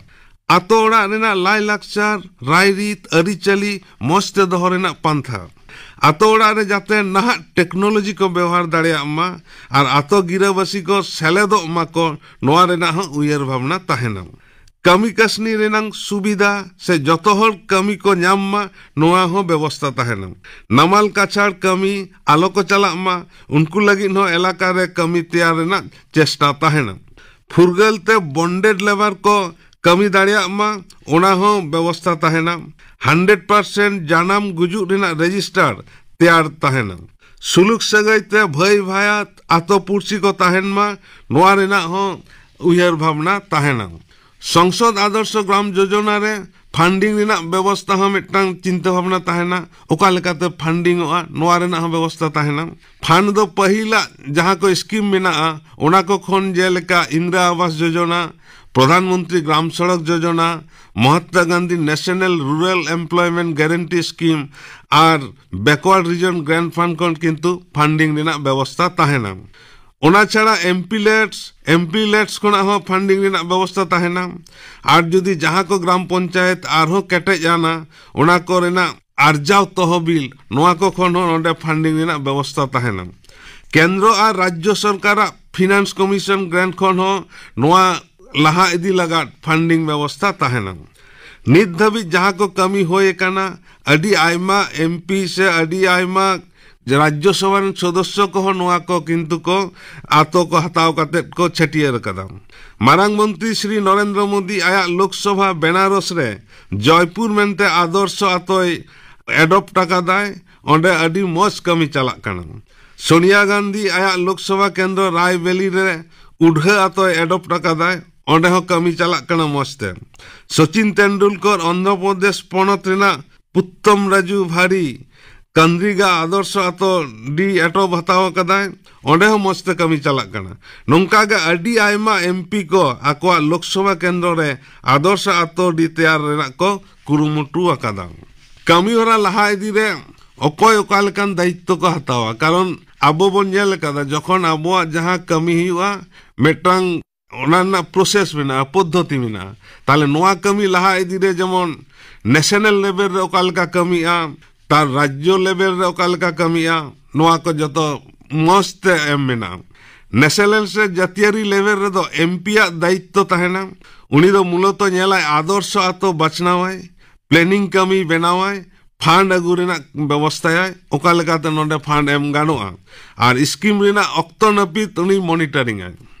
ᱟᱛᱳ ᱚᱲᱟᱜ ᱨᱮᱱᱟᱜ ᱞᱟᱭᱼᱞᱟᱠᱪᱟᱨ, ᱨᱟᱭᱨᱤᱛ, ᱟᱹᱨᱤᱪᱟᱹᱞᱤ ᱢᱚᱸᱡᱽ ᱛᱮ ᱫᱚᱦᱚ ᱨᱮᱱᱟᱜ ᱯᱟᱱᱛᱷᱟ᱾ ᱟᱛᱳ ᱚᱲᱟᱜ ᱨᱮ ᱡᱟᱛᱮ ᱱᱟᱦᱟᱜ ᱴᱮᱠᱱᱳᱞᱚᱡᱤ ᱠᱚ ᱵᱮᱣᱦᱟᱨ ᱫᱟᱲᱮᱭᱟᱜ ᱢᱟ ᱟᱨ ᱟᱛᱳ ᱜᱤᱨᱟᱹᱵᱟᱹᱥᱤ ᱠᱚ ᱥᱮᱞᱮᱫᱚᱜ ᱢᱟᱠᱚ, ᱱᱚᱣᱟ ᱨᱮᱱᱟᱜ ᱦᱚᱸ ᱩᱭᱦᱟᱹᱨ ᱵᱷᱟᱵᱽᱱᱟ ᱛᱟᱦᱮᱱᱟ᱾ ᱠᱟᱹᱢᱤ ᱠᱟᱹᱥᱱᱤ ᱨᱮᱱᱟᱝ ᱥᱩᱵᱤᱫᱷᱟ ᱥᱮ ᱡᱚᱛᱚ ᱦᱚᱲ ᱠᱟᱹᱢᱤ ᱠᱚ ᱧᱟᱢ ᱢᱟ, ᱱᱚᱣᱟ ᱦᱚᱸ ᱵᱮᱵᱚᱥᱛᱷᱟ ᱛᱟᱦᱮᱱᱟ᱾ ᱱᱟᱢᱟᱞ ᱠᱟᱪᱷᱟᱲ ᱠᱟᱹᱢᱤ ᱟᱞᱚ ᱠᱚ ᱪᱟᱞᱟᱜ ᱢᱟ, ᱩᱱᱠᱩ ᱞᱟᱹᱜᱤᱫ ᱦᱚᱸ ᱮᱞᱟᱠᱟ ᱨᱮ ᱠᱟᱹᱢᱤ ᱛᱮᱭᱟᱨ ᱨᱮᱱᱟᱜ ᱪᱮᱥᱴᱟ ᱛᱟᱦᱮᱱᱟ᱾ ᱯᱷᱩᱨᱜᱟᱹᱞ ᱛᱮ ᱵᱚᱱᱰᱮᱰ ᱞᱮᱵᱟᱨ ᱠᱚ ᱠᱟᱹᱢᱤ ᱫᱟᱲᱮᱭᱟᱜ ᱢᱟ, ᱚᱱᱟ ᱦᱚᱸ ᱵᱮᱵᱚᱥᱛᱷᱟ ᱛᱟᱦᱮᱱᱟ᱾ ᱦᱟᱱᱰᱨᱮᱰ ᱯᱟᱨᱥᱮᱱᱴ ᱡᱟᱱᱟᱢ ᱜᱩᱡᱩᱜ ᱨᱮᱱᱟᱜ ᱨᱮᱡᱤᱥᱴᱟᱨ ᱛᱮᱭᱟᱨ ᱛᱟᱦᱮᱱᱟ᱾ ᱥᱩᱞᱩᱠ ᱥᱟᱹᱜᱟᱹᱭ ᱛᱮ ᱵᱷᱟᱹᱭ ᱵᱷᱟᱭᱟᱛ ᱟᱛᱳ ᱯᱩᱲᱥᱤ ᱠᱚ ᱛᱟᱦᱮᱱ ᱢᱟ, ᱱᱚᱣᱟ ᱨᱮᱱᱟᱜ ᱦᱚᱸ ᱩᱭᱦᱟᱹᱨ ᱵᱷᱟᱵᱽᱱᱟ ᱛᱟᱦᱮᱱᱟ᱾ ᱥᱚᱝᱥᱚᱫ ᱟᱫᱚᱨᱥᱚ ᱜᱨᱟᱢ ᱡᱳᱡᱚᱱᱟ ᱨᱮ ᱯᱷᱟᱱᱰᱤᱝ ᱨᱮᱱᱟᱜ ᱵᱮᱵᱚᱥᱛᱷᱟ ᱦᱚᱸ ᱢᱤᱫᱴᱟᱝ ᱪᱤᱱᱛᱟᱹ ᱵᱷᱟᱵᱽᱱᱟ ᱛᱟᱦᱮᱱᱟ, ᱚᱠᱟ ᱞᱮᱠᱟᱛᱮ ᱯᱷᱟᱱᱰᱤᱝᱚᱜᱼᱟ, ᱱᱚᱣᱟ ᱨᱮᱱᱟᱜ ᱦᱚᱸ ᱵᱮᱵᱚᱥᱛᱷᱟ ᱛᱟᱦᱮᱱᱟ᱾ ᱯᱷᱟᱱᱰ ᱫᱚ ᱯᱟᱹᱦᱤᱞᱟᱜ ᱡᱟᱦᱟᱸ ᱠᱚ ᱥᱠᱤᱢ ᱢᱮᱱᱟᱜᱼᱟ, ᱚᱱᱟ ᱠᱚ ᱠᱷᱚᱱ ᱡᱮᱞᱮᱠᱟ ᱤᱱᱫᱨᱟ Awas Yojana, Pradhan Mantri Gram Sadak Yojana, Mahatma Gandhi national rural employment guarantee scheme ᱟᱨ ᱵᱮᱠᱣᱟᱨᱰ ᱨᱤᱡᱚᱱ ᱜᱨᱟᱱᱴ ᱯᱷᱟᱱᱰ ᱠᱷᱚᱱ ᱠᱤᱱᱛᱩ ᱯᱷᱟᱱᱰᱤᱝ ᱨᱮᱱᱟᱜ ᱵᱮᱵᱚᱥᱛᱷᱟ ᱛᱟᱦᱮᱱᱟ᱾ ᱚᱱᱟ ᱪᱷᱟᱲᱟ ᱮᱢᱯᱤᱞᱮᱴᱥ, ᱮᱢᱯᱤᱞᱮᱴᱥ ᱠᱷᱚᱱᱟᱜ ᱦᱚᱸ ᱯᱷᱟᱱᱰᱤᱝ ᱨᱮᱱᱟᱜ ᱵᱮᱵᱚᱥᱛᱷᱟ ᱛᱟᱦᱮᱱᱟ᱾ ᱟᱨ ᱡᱩᱫᱤ ᱡᱟᱦᱟᱸ ᱠᱚ ᱜᱨᱟᱢ ᱯᱚᱧᱪᱟᱭᱮᱛ ᱟᱨᱦᱚᱸ ᱠᱮᱴᱮᱡ ᱟᱱᱟ, ᱚᱱᱟ ᱠᱚ ᱨᱮᱱᱟᱜ ᱟᱨᱡᱟᱣ ᱛᱚᱦᱚᱵᱤᱞ, ᱱᱚᱣᱟ ᱠᱚ ᱠᱷᱚᱱ ᱦᱚᱸ ᱱᱚᱰᱮ ᱯᱷᱟᱱᱰᱤᱝ ᱨᱮᱱᱟᱜ ᱵᱮᱵᱚᱥᱛᱷᱟ ᱛᱟᱦᱮᱱᱟ᱾ ᱠᱮᱱᱫᱨᱚ ᱟᱨ ᱨᱟᱡᱽᱡᱚ ᱥᱚᱨᱠᱟᱨᱟᱜ ᱯᱷᱤᱱᱟᱱᱥ ᱠᱚᱢᱤᱥᱚᱱ ᱜᱨᱟᱱᱴ ᱠᱷᱚᱱ ᱦᱚᱸ ᱱᱚᱣᱟ ᱞᱟᱦᱟ ᱤᱫᱤ ᱞᱟᱜᱟᱫ ᱯᱷᱟᱱᱰᱤᱝ ᱵᱮᱵᱚᱥᱛᱷᱟ ᱛᱟᱦᱮᱱᱟ᱾ ᱱᱤᱛ ᱫᱷᱟᱹᱵᱤᱡ ᱡᱟᱦᱟᱸ ᱠᱚ ᱠᱟᱹᱢᱤ ᱦᱩᱭ ᱟᱠᱟᱱᱟ, ᱟᱹᱰᱤ ᱟᱭᱢᱟ ᱮᱢᱯᱤ ᱥᱮ ᱟᱹᱰᱤ ᱟᱭᱢᱟ ᱨᱟᱡᱽᱡᱚ ᱥᱚᱵᱷᱟ ᱨᱮᱱ ᱥᱚᱫᱚᱥᱥᱚ ᱠᱚᱦᱚᱸ ᱱᱚᱣᱟ ᱠᱚ ᱠᱤᱱᱛᱩ ᱠᱚ ᱟᱛᱚ ᱠᱚ ᱦᱟᱛᱟᱣ ᱠᱟᱛᱮᱫ ᱠᱚ ᱪᱷᱟᱹᱴᱭᱟᱹᱨ ᱟᱠᱟᱫᱟ᱾ ᱢᱟᱨᱟᱝ ᱢᱚᱱᱛᱨᱤ ᱥᱨᱤ ᱱᱚᱨᱮᱱᱫᱨᱚ ᱢᱳᱫᱤ ᱟᱭᱟᱜ ᱞᱳᱠᱥᱚᱵᱷᱟ ᱵᱮᱱᱟᱨᱚᱥ ᱨᱮ ᱡᱚᱭᱯᱩᱨ ᱢᱮᱱᱛᱮ ᱟᱫᱚᱨᱥᱚ ᱟᱛᱚᱭ ᱮᱰᱚᱯᱴ ᱟᱠᱟᱫᱟᱭ᱾ ᱚᱸᱰᱮ ᱟᱹᱰᱤ ᱢᱚᱡᱽ ᱠᱟᱹᱢᱤ ᱪᱟᱞᱟᱜ ᱠᱟᱱᱟ᱾ ᱥᱳᱱᱤᱭᱟ ᱜᱟᱱᱫᱷᱤ ᱟᱭᱟᱜ ᱞᱳᱠᱥᱚᱵᱷᱟ ᱠᱮᱱᱫᱨᱚ ᱨᱟᱭᱵᱮᱞᱤ ᱨᱮ ᱩᱰᱷᱟᱹ ᱟᱛᱚᱭ ᱮᱰᱚᱯᱴ ᱟᱠᱟᱫᱟᱭ᱾ ᱚᱸᱰᱮ ᱦᱚᱸ ᱠᱟᱹᱢᱤ ᱪᱟᱞᱟᱜ ᱠᱟᱱᱟ ᱢᱚᱡᱽ ᱛᱮ᱾ ᱥᱚᱪᱤᱱ ᱛᱮᱱᱰᱩᱞᱠᱚᱨ ᱚᱱᱫᱷᱨᱚ ᱯᱨᱚᱫᱮᱥ ᱯᱚᱱᱚᱛ ᱨᱮᱱᱟᱜ ᱯᱩᱛᱛᱚᱢ ᱨᱟᱡᱩ ᱵᱷᱟᱨᱤ ᱠᱟᱱᱫᱨᱤᱜᱟ ᱟᱫᱚᱨᱥᱚ ᱟᱛᱚ ᱰᱤ ᱮᱴᱚᱵ ᱦᱟᱛᱟᱣ ᱟᱠᱟᱫᱟᱭ᱾ ᱚᱸᱰᱮ ᱦᱚᱸ ᱢᱚᱡᱽ ᱛᱮ ᱠᱟᱹᱢᱤ ᱪᱟᱞᱟᱜ ᱠᱟᱱᱟ᱾ ᱱᱚᱝᱠᱟ ᱜᱮ ᱟᱹᱰᱤ ᱟᱭᱢᱟ ᱮᱢᱯᱤ ᱠᱚ ᱟᱠᱚᱣᱟᱜ ᱞᱳᱠᱥᱚᱵᱷᱟ ᱠᱮᱱᱫᱨᱚ ᱨᱮ ᱟᱫᱚᱨᱥᱚ ᱟᱛᱚ ᱰᱤ ᱛᱮᱭᱟᱨ ᱨᱮᱱᱟᱜ ᱠᱚ ᱠᱩᱨᱩᱢᱩᱴᱩ ᱟᱠᱟᱫᱟ᱾ ᱠᱟᱹᱢᱤ ᱦᱚᱨᱟ ᱞᱟᱦᱟ ᱤᱫᱤ ᱨᱮ ᱚᱠᱚᱭ ᱚᱠᱟ ᱞᱮᱠᱟᱱ ᱫᱟᱭᱤᱛᱛᱚ ᱠᱚ ᱦᱟᱛᱟᱣᱟ, ᱠᱟᱨᱚᱱ ᱟᱵᱚ ᱵᱚᱱ ᱧᱮᱞ ᱟᱠᱟᱫᱟ, ᱡᱚᱠᱷᱚᱱ ᱟᱵᱚᱣᱟᱜ ᱡᱟᱦᱟᱸ ᱠᱟᱹᱢᱤ ᱦᱩᱭᱩᱜᱼᱟ, ᱢᱤᱫᱴᱟᱝ ᱚᱱᱟ ᱨᱮᱱᱟᱜ ᱯᱨᱚᱥᱮᱥ ᱢᱮᱱᱟᱜᱼᱟ, ᱯᱚᱫᱽᱫᱷᱚᱛᱤ ᱢᱮᱱᱟᱜᱼᱟ᱾ ᱛᱟᱦᱞᱮ ᱱᱚᱣᱟ ᱠᱟᱹᱢᱤ ᱞᱟᱦᱟ ᱤᱫᱤ ᱨᱮ ᱡᱮᱢᱚᱱ ᱱᱮᱥᱱᱟᱞ ᱞᱮᱵᱮᱞ ᱨᱮ ᱚᱠᱟ ᱞᱮᱠᱟ ᱠᱟᱹᱢᱤᱜᱼᱟ, ᱛᱟᱨ ᱨᱟᱡᱽᱡᱚ ᱞᱮᱵᱮᱞ ᱨᱮ ᱚᱠᱟ ᱞᱮᱠᱟ ᱠᱟᱹᱢᱤᱜᱼᱟ, ᱱᱚᱣᱟ ᱠᱚ ᱡᱚᱛᱚ ᱢᱚᱸᱡᱽ ᱛᱮ ᱮᱢ ᱢᱮᱱᱟᱜᱼᱟ᱾ ᱱᱮᱥᱱᱟᱞ ᱥᱮ ᱡᱟᱹᱛᱤᱭᱟᱹᱨᱤ ᱞᱮᱵᱮᱞ ᱨᱮᱫᱚ ᱮᱢᱯᱤ ᱟᱜ ᱫᱟᱭᱤᱛᱛᱚ ᱛᱟᱦᱮᱱᱟ᱾ ᱩᱱᱤ ᱫᱚ ᱢᱩᱞᱚᱛᱚ ᱧᱮᱞᱟᱭ, ᱟᱫᱚᱨᱥᱚ ᱟᱛᱚ ᱵᱟᱪᱷᱱᱟᱣᱟᱭ, ᱯᱞᱮᱱᱤᱝ ᱠᱟᱹᱢᱤ ᱵᱮᱱᱟᱣᱟᱭ, ᱯᱷᱟᱱᱰ ᱟᱹᱜᱩ ᱨᱮᱱᱟᱜ ᱵᱮᱵᱚᱥᱛᱷᱟᱭᱟᱭ, ᱚᱠᱟ ᱞᱮᱠᱟᱛᱮ ᱱᱚᱰᱮ ᱯᱷᱟᱱᱰ ᱮᱢ ᱜᱟᱱᱚᱜᱼᱟ, ᱟᱨ ᱥᱠᱤᱢ ᱨᱮᱱᱟᱜ ᱚᱠᱛᱚ ᱱᱟᱹᱯᱤᱛ ᱩᱱᱤ ᱢᱚᱱᱤᱴᱟᱨᱤᱝ ᱟᱭ᱾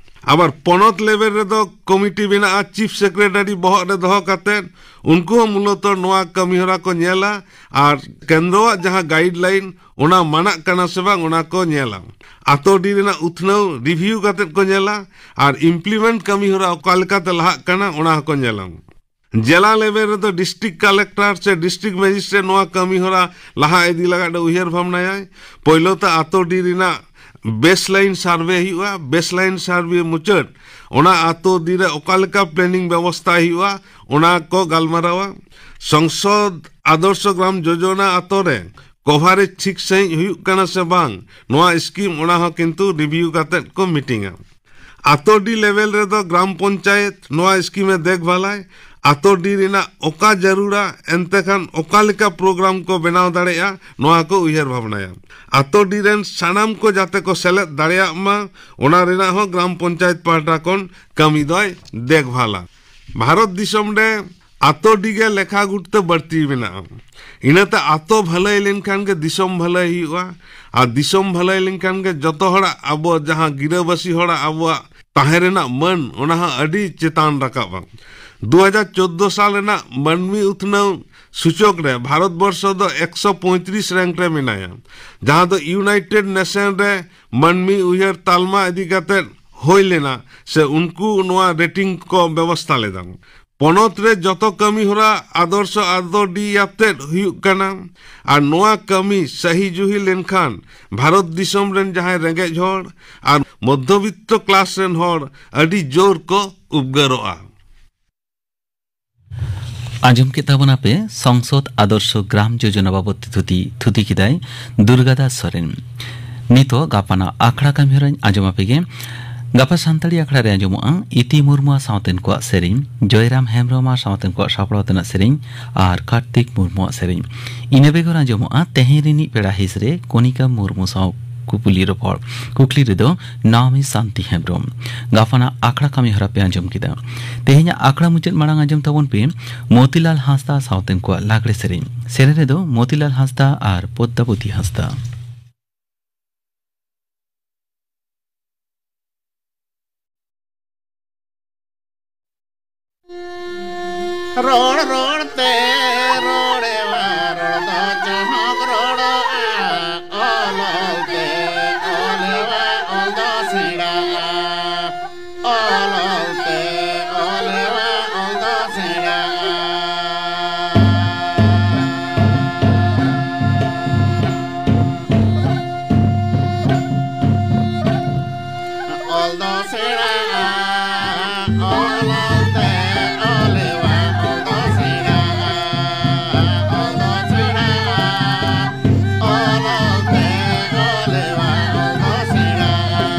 ᱟᱵᱟᱨ ᱯᱚᱱᱚᱛ ᱞᱮᱵᱮᱞ ᱨᱮᱫᱚ ᱠᱚᱢᱤᱴᱤ ᱢᱮᱱᱟᱜᱼᱟ, ᱪᱤᱯ ᱥᱮᱠᱨᱮᱴᱟᱨᱤ ᱵᱚᱦᱚᱜ ᱨᱮ ᱫᱚᱦᱚ ᱠᱟᱛᱮᱫ ᱩᱱᱠᱩ ᱦᱚᱸ ᱢᱩᱞᱚᱛᱚ ᱱᱚᱣᱟ ᱠᱟᱹᱢᱤ ᱦᱚᱨᱟ ᱠᱚ ᱧᱮᱞᱟ, ᱟᱨ ᱠᱮᱱᱫᱨᱚᱣᱟᱜ ᱡᱟᱦᱟᱸ ᱜᱟᱭᱤᱰ ᱞᱟᱭᱤᱱ, ᱚᱱᱟ ᱢᱟᱱᱟᱜ ᱠᱟᱱᱟ ᱥᱮ ᱵᱟᱝ, ᱚᱱᱟ ᱠᱚ ᱧᱮᱞᱟ᱾ ᱟᱛᱳ ᱰᱤ ᱨᱮᱱᱟᱜ ᱩᱛᱱᱟᱹᱣ ᱨᱤᱵᱷᱤᱭᱩ ᱠᱟᱛᱮᱫ ᱠᱚ ᱧᱮᱞᱟ, ᱟᱨ ᱤᱢᱯᱞᱤᱢᱮᱱᱴ ᱠᱟᱹᱢᱤ ᱦᱚᱨᱟ ᱚᱠᱟ ᱞᱮᱠᱟᱛᱮ ᱞᱟᱦᱟᱜ ᱠᱟᱱᱟ, ᱚᱱᱟ ᱦᱚᱸᱠᱚ ᱧᱮᱞᱟ᱾ ᱡᱮᱞᱟ ᱞᱮᱵᱮᱞ ᱨᱮᱫᱚ ᱰᱤᱥᱴᱨᱤᱠᱴ ᱠᱟᱞᱮᱠᱴᱚᱨ ᱥᱮ ᱰᱤᱥᱴᱨᱤᱠᱴ ᱢᱮᱡᱤᱥᱴᱨᱮᱴ ᱱᱚᱣᱟ ᱠᱟᱹᱢᱤ ᱦᱚᱨᱟ ᱞᱟᱦᱟ ᱤᱫᱤ ᱞᱟᱹᱜᱤᱫ ᱮ ᱩᱭᱦᱟᱹᱨ ᱵᱷᱟᱵᱽᱱᱟᱭᱟᱭ᱾ ᱯᱳᱭᱞᱳ ᱛᱮ ᱟᱛᱳ ᱰᱤ ᱨᱮᱱᱟᱜ ᱵᱮᱥ ᱞᱟᱭᱤᱱ ᱥᱟᱨᱵᱷᱮ ᱦᱩᱭᱩᱜᱼᱟ᱾ ᱵᱮᱥ ᱞᱟᱭᱤᱱ ᱥᱟᱨᱵᱷᱮ ᱢᱩᱪᱟᱹᱫ ᱚᱱᱟ ᱟᱛᱳ ᱰᱤ ᱨᱮ ᱚᱠᱟ ᱞᱮᱠᱟ ᱯᱞᱮᱱᱤᱝ ᱵᱮᱵᱚᱥᱛᱷᱟ ᱦᱩᱭᱩᱜᱼᱟ, ᱚᱱᱟ ᱠᱚ ᱜᱟᱞᱢᱟᱨᱟᱣᱟ᱾ ᱥᱚᱝᱥᱚᱫ ᱟᱫᱚᱨᱥᱚ ᱜᱨᱟᱢ ᱡᱳᱡᱚᱱᱟ ᱟᱛᱳ ᱨᱮ ᱠᱚᱵᱷᱟᱨᱮᱡᱽ ᱴᱷᱤᱠ ᱥᱟᱺᱦᱤᱡ ᱦᱩᱭᱩᱜ ᱠᱟᱱᱟ ᱥᱮ ᱵᱟᱝ, ᱱᱚᱣᱟ ᱥᱠᱤᱢ, ᱚᱱᱟ ᱦᱚᱸ ᱠᱤᱱᱛᱩ ᱨᱤᱵᱷᱤᱭᱩ ᱠᱟᱛᱮᱫ ᱠᱚ ᱢᱤᱴᱤᱝᱟ᱾ ᱟᱛᱳ ᱰᱤ ᱞᱮᱵᱮᱞ ᱨᱮᱫᱚ ᱜᱨᱟᱢ ᱯᱚᱧᱪᱟᱭᱮᱛ ᱱᱚᱣᱟ ᱥᱠᱤᱢ ᱮ ᱫᱮᱠᱷᱵᱷᱟᱞᱟᱭ᱾ ᱟᱛᱳ ᱰᱤ ᱨᱮᱱᱟᱜ ᱚᱠᱟ ᱡᱟᱹᱨᱩᱲᱟ, ᱮᱱᱛᱮ ᱠᱷᱟᱱ ᱚᱠᱟ ᱞᱮᱠᱟ ᱯᱨᱳᱜᱨᱟᱢ ᱠᱚ ᱵᱮᱱᱟᱣ ᱫᱟᱲᱮᱭᱟᱜᱼᱟ, ᱱᱚᱣᱟ ᱠᱚ ᱩᱭᱦᱟᱹᱨ ᱵᱷᱟᱵᱽᱱᱟᱭᱟ᱾ ᱟᱛᱳ ᱰᱤ ᱨᱮᱱ ᱥᱟᱱᱟᱢ ᱠᱚ ᱡᱟᱛᱮ ᱠᱚ ᱥᱮᱞᱮᱫ ᱫᱟᱲᱮᱭᱟᱜ ᱢᱟ, ᱚᱱᱟ ᱨᱮᱱᱟᱜ ᱦᱚᱸ ᱜᱨᱟᱢ ᱯᱚᱧᱪᱟᱭᱮᱛ ᱯᱟᱦᱴᱟ ᱠᱷᱚᱱ ᱠᱟᱹᱢᱤ ᱫᱚᱭ ᱫᱮᱠᱷᱵᱷᱟᱞᱟ᱾ ᱵᱷᱟᱨᱚᱛ ᱫᱤᱥᱚᱢ ᱨᱮ ᱟᱛᱳ ᱰᱤ ᱜᱮ ᱞᱮᱠᱷᱟ ᱜᱩᱴ ᱛᱮ ᱵᱟᱹᱲᱛᱤ ᱢᱮᱱᱟᱜᱼᱟ᱾ ᱤᱱᱟᱹᱛᱮ ᱟᱛᱳ ᱵᱷᱟᱹᱞᱟᱹᱭ ᱞᱮᱱᱠᱷᱟᱱ ᱜᱮ ᱫᱤᱥᱚᱢ ᱵᱷᱟᱹᱞᱟᱹᱭ ᱦᱩᱭᱩᱜᱼᱟ, ᱟᱨ ᱫᱤᱥᱚᱢ ᱵᱷᱟᱹᱞᱟᱹᱭ ᱞᱮᱱᱠᱷᱟᱱ ᱜᱮ ᱡᱚᱛᱚ ᱦᱚᱲᱟᱜ, ᱟᱵᱚ ᱡᱟᱦᱟᱸ ᱜᱤᱨᱟᱹᱵᱟᱹᱥᱤ ᱦᱚᱲᱟᱜ ᱟᱵᱚᱣᱟᱜ ᱛᱟᱦᱮᱸ ᱨᱮᱱᱟᱜ ᱢᱟᱹᱱ, ᱚᱱᱟ ᱦᱚᱸ ᱟᱹᱰᱤ ᱪᱮᱛᱟᱱ ᱨᱟᱠᱟᱵᱼᱟ᱾ ᱫᱩ ᱦᱟᱡᱟᱨ ᱪᱳᱫᱽᱫᱳ ᱥᱟᱞ ᱨᱮᱱᱟᱜ ᱢᱟᱹᱱᱢᱤ ᱩᱛᱱᱟᱹᱣ ᱥᱩᱪᱚᱠ ᱨᱮ ᱵᱷᱟᱨᱚᱛ ᱵᱚᱨᱥᱚ ᱫᱚ ᱮᱠᱥᱚ ᱯᱚᱸᱭᱛᱨᱤᱥ ᱨᱮᱝᱠ ᱨᱮ ᱢᱮᱱᱟᱭᱟ, ᱡᱟᱦᱟᱸ ᱫᱚ ᱤᱭᱩᱱᱟᱭᱴᱮᱰ ᱱᱮᱥᱚᱱ ᱨᱮ ᱢᱟᱹᱱᱢᱤ ᱩᱭᱦᱟᱹᱨ ᱛᱟᱞᱢᱟ ᱤᱫᱤ ᱠᱟᱛᱮ ᱦᱩᱭ ᱞᱮᱱᱟ, ᱥᱮ ᱩᱱᱠᱩ ᱱᱚᱣᱟ ᱨᱮᱴᱤᱝ ᱠᱚ ᱵᱮᱵᱚᱥᱛᱟ ᱞᱮᱫᱟ᱾ ᱯᱚᱱᱚᱛ ᱨᱮ ᱡᱚᱛᱚ ᱠᱟᱹᱢᱤ ᱦᱚᱨᱟ ᱟᱫᱚᱨᱥᱚ ᱟᱛᱳ ᱰᱤ ᱟᱛᱮᱫ ᱦᱩᱭᱩᱜ ᱠᱟᱱᱟ, ᱟᱨ ᱱᱚᱣᱟ ᱠᱟᱹᱢᱤ ᱥᱟᱹᱦᱤ ᱡᱩᱦᱤ ᱞᱮᱱᱠᱷᱟᱱ ᱵᱷᱟᱨᱚᱛ ᱫᱤᱥᱚᱢ ᱨᱮᱱ ᱡᱟᱦᱟᱸᱭ ᱨᱮᱸᱜᱮᱡ ᱦᱚᱲ ᱟᱨ ᱢᱚᱫᱽᱫᱷᱚᱵᱤᱛᱛᱚ ᱠᱞᱟᱥ ᱨᱮᱱ ᱦᱚᱲ ᱟᱹᱰᱤ ᱡᱳᱨ ᱠᱚ ᱩᱯᱜᱟᱹᱨᱚᱜᱼᱟ᱾ ᱟᱸᱡᱚᱢ ᱠᱮᱫ ᱛᱟᱵᱚᱱᱟᱯᱮ ᱥᱚᱝᱥᱚᱫ ᱟᱫᱚᱨᱥᱚ ᱜᱨᱟᱢ ᱡᱳᱡᱚᱱᱟ ᱵᱟᱵᱚᱛ ᱛᱮ ᱛᱷᱩᱛᱤ, ᱛᱷᱩᱛᱤ ᱠᱮᱫᱟᱭ ᱫᱩᱨᱜᱟᱫᱟᱥ ᱥᱚᱨᱮᱱ᱾ ᱱᱤᱛᱚᱜ ᱜᱟᱯᱟᱱᱟᱜ ᱟᱠᱷᱲᱟ ᱠᱟᱹᱢᱤ ᱦᱚᱨᱟᱧ ᱟᱸᱡᱚᱢ ᱟᱯᱮ ᱜᱮ᱾ ᱜᱟᱯᱟ ᱥᱟᱱᱛᱟᱲᱤ ᱟᱠᱷᱲᱟ ᱨᱮ ᱟᱸᱡᱚᱢᱚᱜᱼᱟ ᱤᱛᱤ ᱢᱩᱨᱢᱩ ᱟᱨ ᱥᱟᱶᱛᱮᱱ ᱠᱚᱣᱟᱜ ᱥᱮᱨᱮᱧ, ᱡᱚᱭᱨᱟᱢ ᱦᱮᱢᱵᱨᱚᱢ ᱟᱨ ᱥᱟᱶᱛᱮᱱ ᱠᱚᱣᱟᱜ ᱥᱟᱯᱲᱟᱣ ᱛᱮᱱᱟᱜ ᱥᱮᱨᱮᱧ ᱟᱨ ᱠᱟᱨᱛᱤᱠ ᱢᱩᱨᱢᱩᱣᱟᱜ ᱥᱮᱨᱮᱧ᱾ ᱤᱱᱟᱹ ᱵᱮᱜᱚᱨ ᱟᱸᱡᱚᱢᱚᱜᱼᱟ ᱛᱮᱦᱮᱧ ᱨᱤᱱᱤᱡ ᱯᱮᱲᱟ ᱦᱤᱸᱥ ᱨᱮ ᱠᱚᱱᱤᱠᱟ ᱢᱩᱨᱢᱩ ᱥᱟᱶ ᱠᱩᱯᱩᱞᱤ ᱨᱚᱯᱚᱲ᱾ ᱠᱩᱠᱞᱤ ᱨᱮᱫᱚ ᱱᱟᱣᱢᱤ ᱥᱟᱱᱛᱤ ᱦᱮᱢᱵᱨᱚᱢ᱾ ᱜᱟᱯᱟᱱᱟᱜ ᱟᱠᱷᱲᱟ ᱠᱟᱹᱢᱤ ᱦᱚᱨᱟ ᱯᱮ ᱟᱸᱡᱚᱢ ᱠᱮᱫᱟ᱾ ᱛᱮᱦᱮᱧᱟᱜ ᱟᱠᱷᱲᱟ ᱢᱩᱪᱟᱹᱫ ᱢᱟᱲᱟᱝ ᱟᱸᱡᱚᱢ ᱛᱟᱵᱚᱱ ᱯᱮ ᱢᱚᱛᱤᱞᱟᱞ ᱦᱟᱸᱥᱫᱟ ᱥᱟᱶᱛᱮᱱ ᱠᱚᱣᱟᱜ ᱞᱟᱜᱽᱲᱮ ᱥᱮᱨᱮᱧ᱾ ᱥᱮᱨᱮᱧ ᱨᱮᱫᱚ ᱢᱚᱛᱤᱞᱟᱞ ᱦᱟᱸᱥᱫᱟ ᱟᱨ ᱯᱚᱫᱽᱫᱟᱵᱚᱛᱤ ᱦᱟᱸᱥᱫᱟ᱾ ᱨᱚᱲ ᱨᱚᱲ ᱛᱮ ᱨᱚᱲᱮᱣᱟ, ᱨᱚᱲ ᱫᱚ ᱪᱚᱦᱚᱠ ᱨᱚᱲᱚᱜᱼᱟ, ᱚᱞ ᱚᱞ ᱛᱮ ᱚᱞᱮᱣᱟ, ᱚᱞ ᱫᱚ ᱥᱮᱬᱟᱜᱼᱟ᱾ ᱚᱞ ᱚᱞ ᱛᱮ ᱚᱞᱮᱣᱟ, ᱚᱞ ᱫᱚ ᱥᱮᱬᱟᱜᱼᱟ᱾ ᱚᱞ ᱫᱚ ᱥᱮᱬᱟᱜᱼᱟ, ᱚᱞ ᱚᱞ ᱛᱮ ᱚᱞᱮᱣᱟ, ᱚᱞ ᱫᱚ ᱥᱮᱬᱟᱜᱼᱟ, ᱚᱞ ᱫᱚ ᱥᱮᱬᱟᱜᱼᱟ, ᱚᱞ ᱚᱞ ᱛᱮ ᱚᱞᱮᱣᱟ, ᱚᱞ ᱫᱚ ᱥᱮᱬᱟᱜᱼᱟ᱾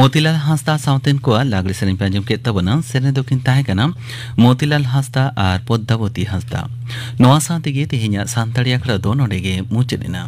ᱢᱚᱛᱤᱞᱟᱞ ᱦᱟᱸᱥᱫᱟ ᱥᱟᱶᱛᱮᱱ ᱠᱚᱣᱟᱜ ᱞᱟᱜᱽᱲᱮ ᱥᱮᱨᱮᱧ ᱯᱮ ᱟᱸᱡᱚᱢ ᱠᱮᱫ ᱛᱟᱵᱚᱱᱟ᱾ ᱥᱮᱨᱮᱧ ᱫᱚᱠᱤᱱ ᱛᱟᱦᱮᱸ ᱠᱟᱱᱟ ᱢᱚᱛᱤᱞᱟᱞ ᱦᱟᱸᱥᱫᱟ ᱟᱨ ᱯᱚᱫᱽᱫᱟᱵᱚᱛᱤ ᱦᱟᱸᱥᱫᱟ᱾ ᱱᱚᱣᱟ ᱥᱟᱶ ᱛᱮᱜᱮ ᱛᱮᱦᱮᱧᱟᱜ ᱥᱟᱱᱛᱟᱲᱤ ᱟᱠᱷᱲᱟ ᱫᱚ ᱱᱚᱰᱮ ᱜᱮ ᱢᱩᱪᱟᱹᱫ ᱮᱱᱟ᱾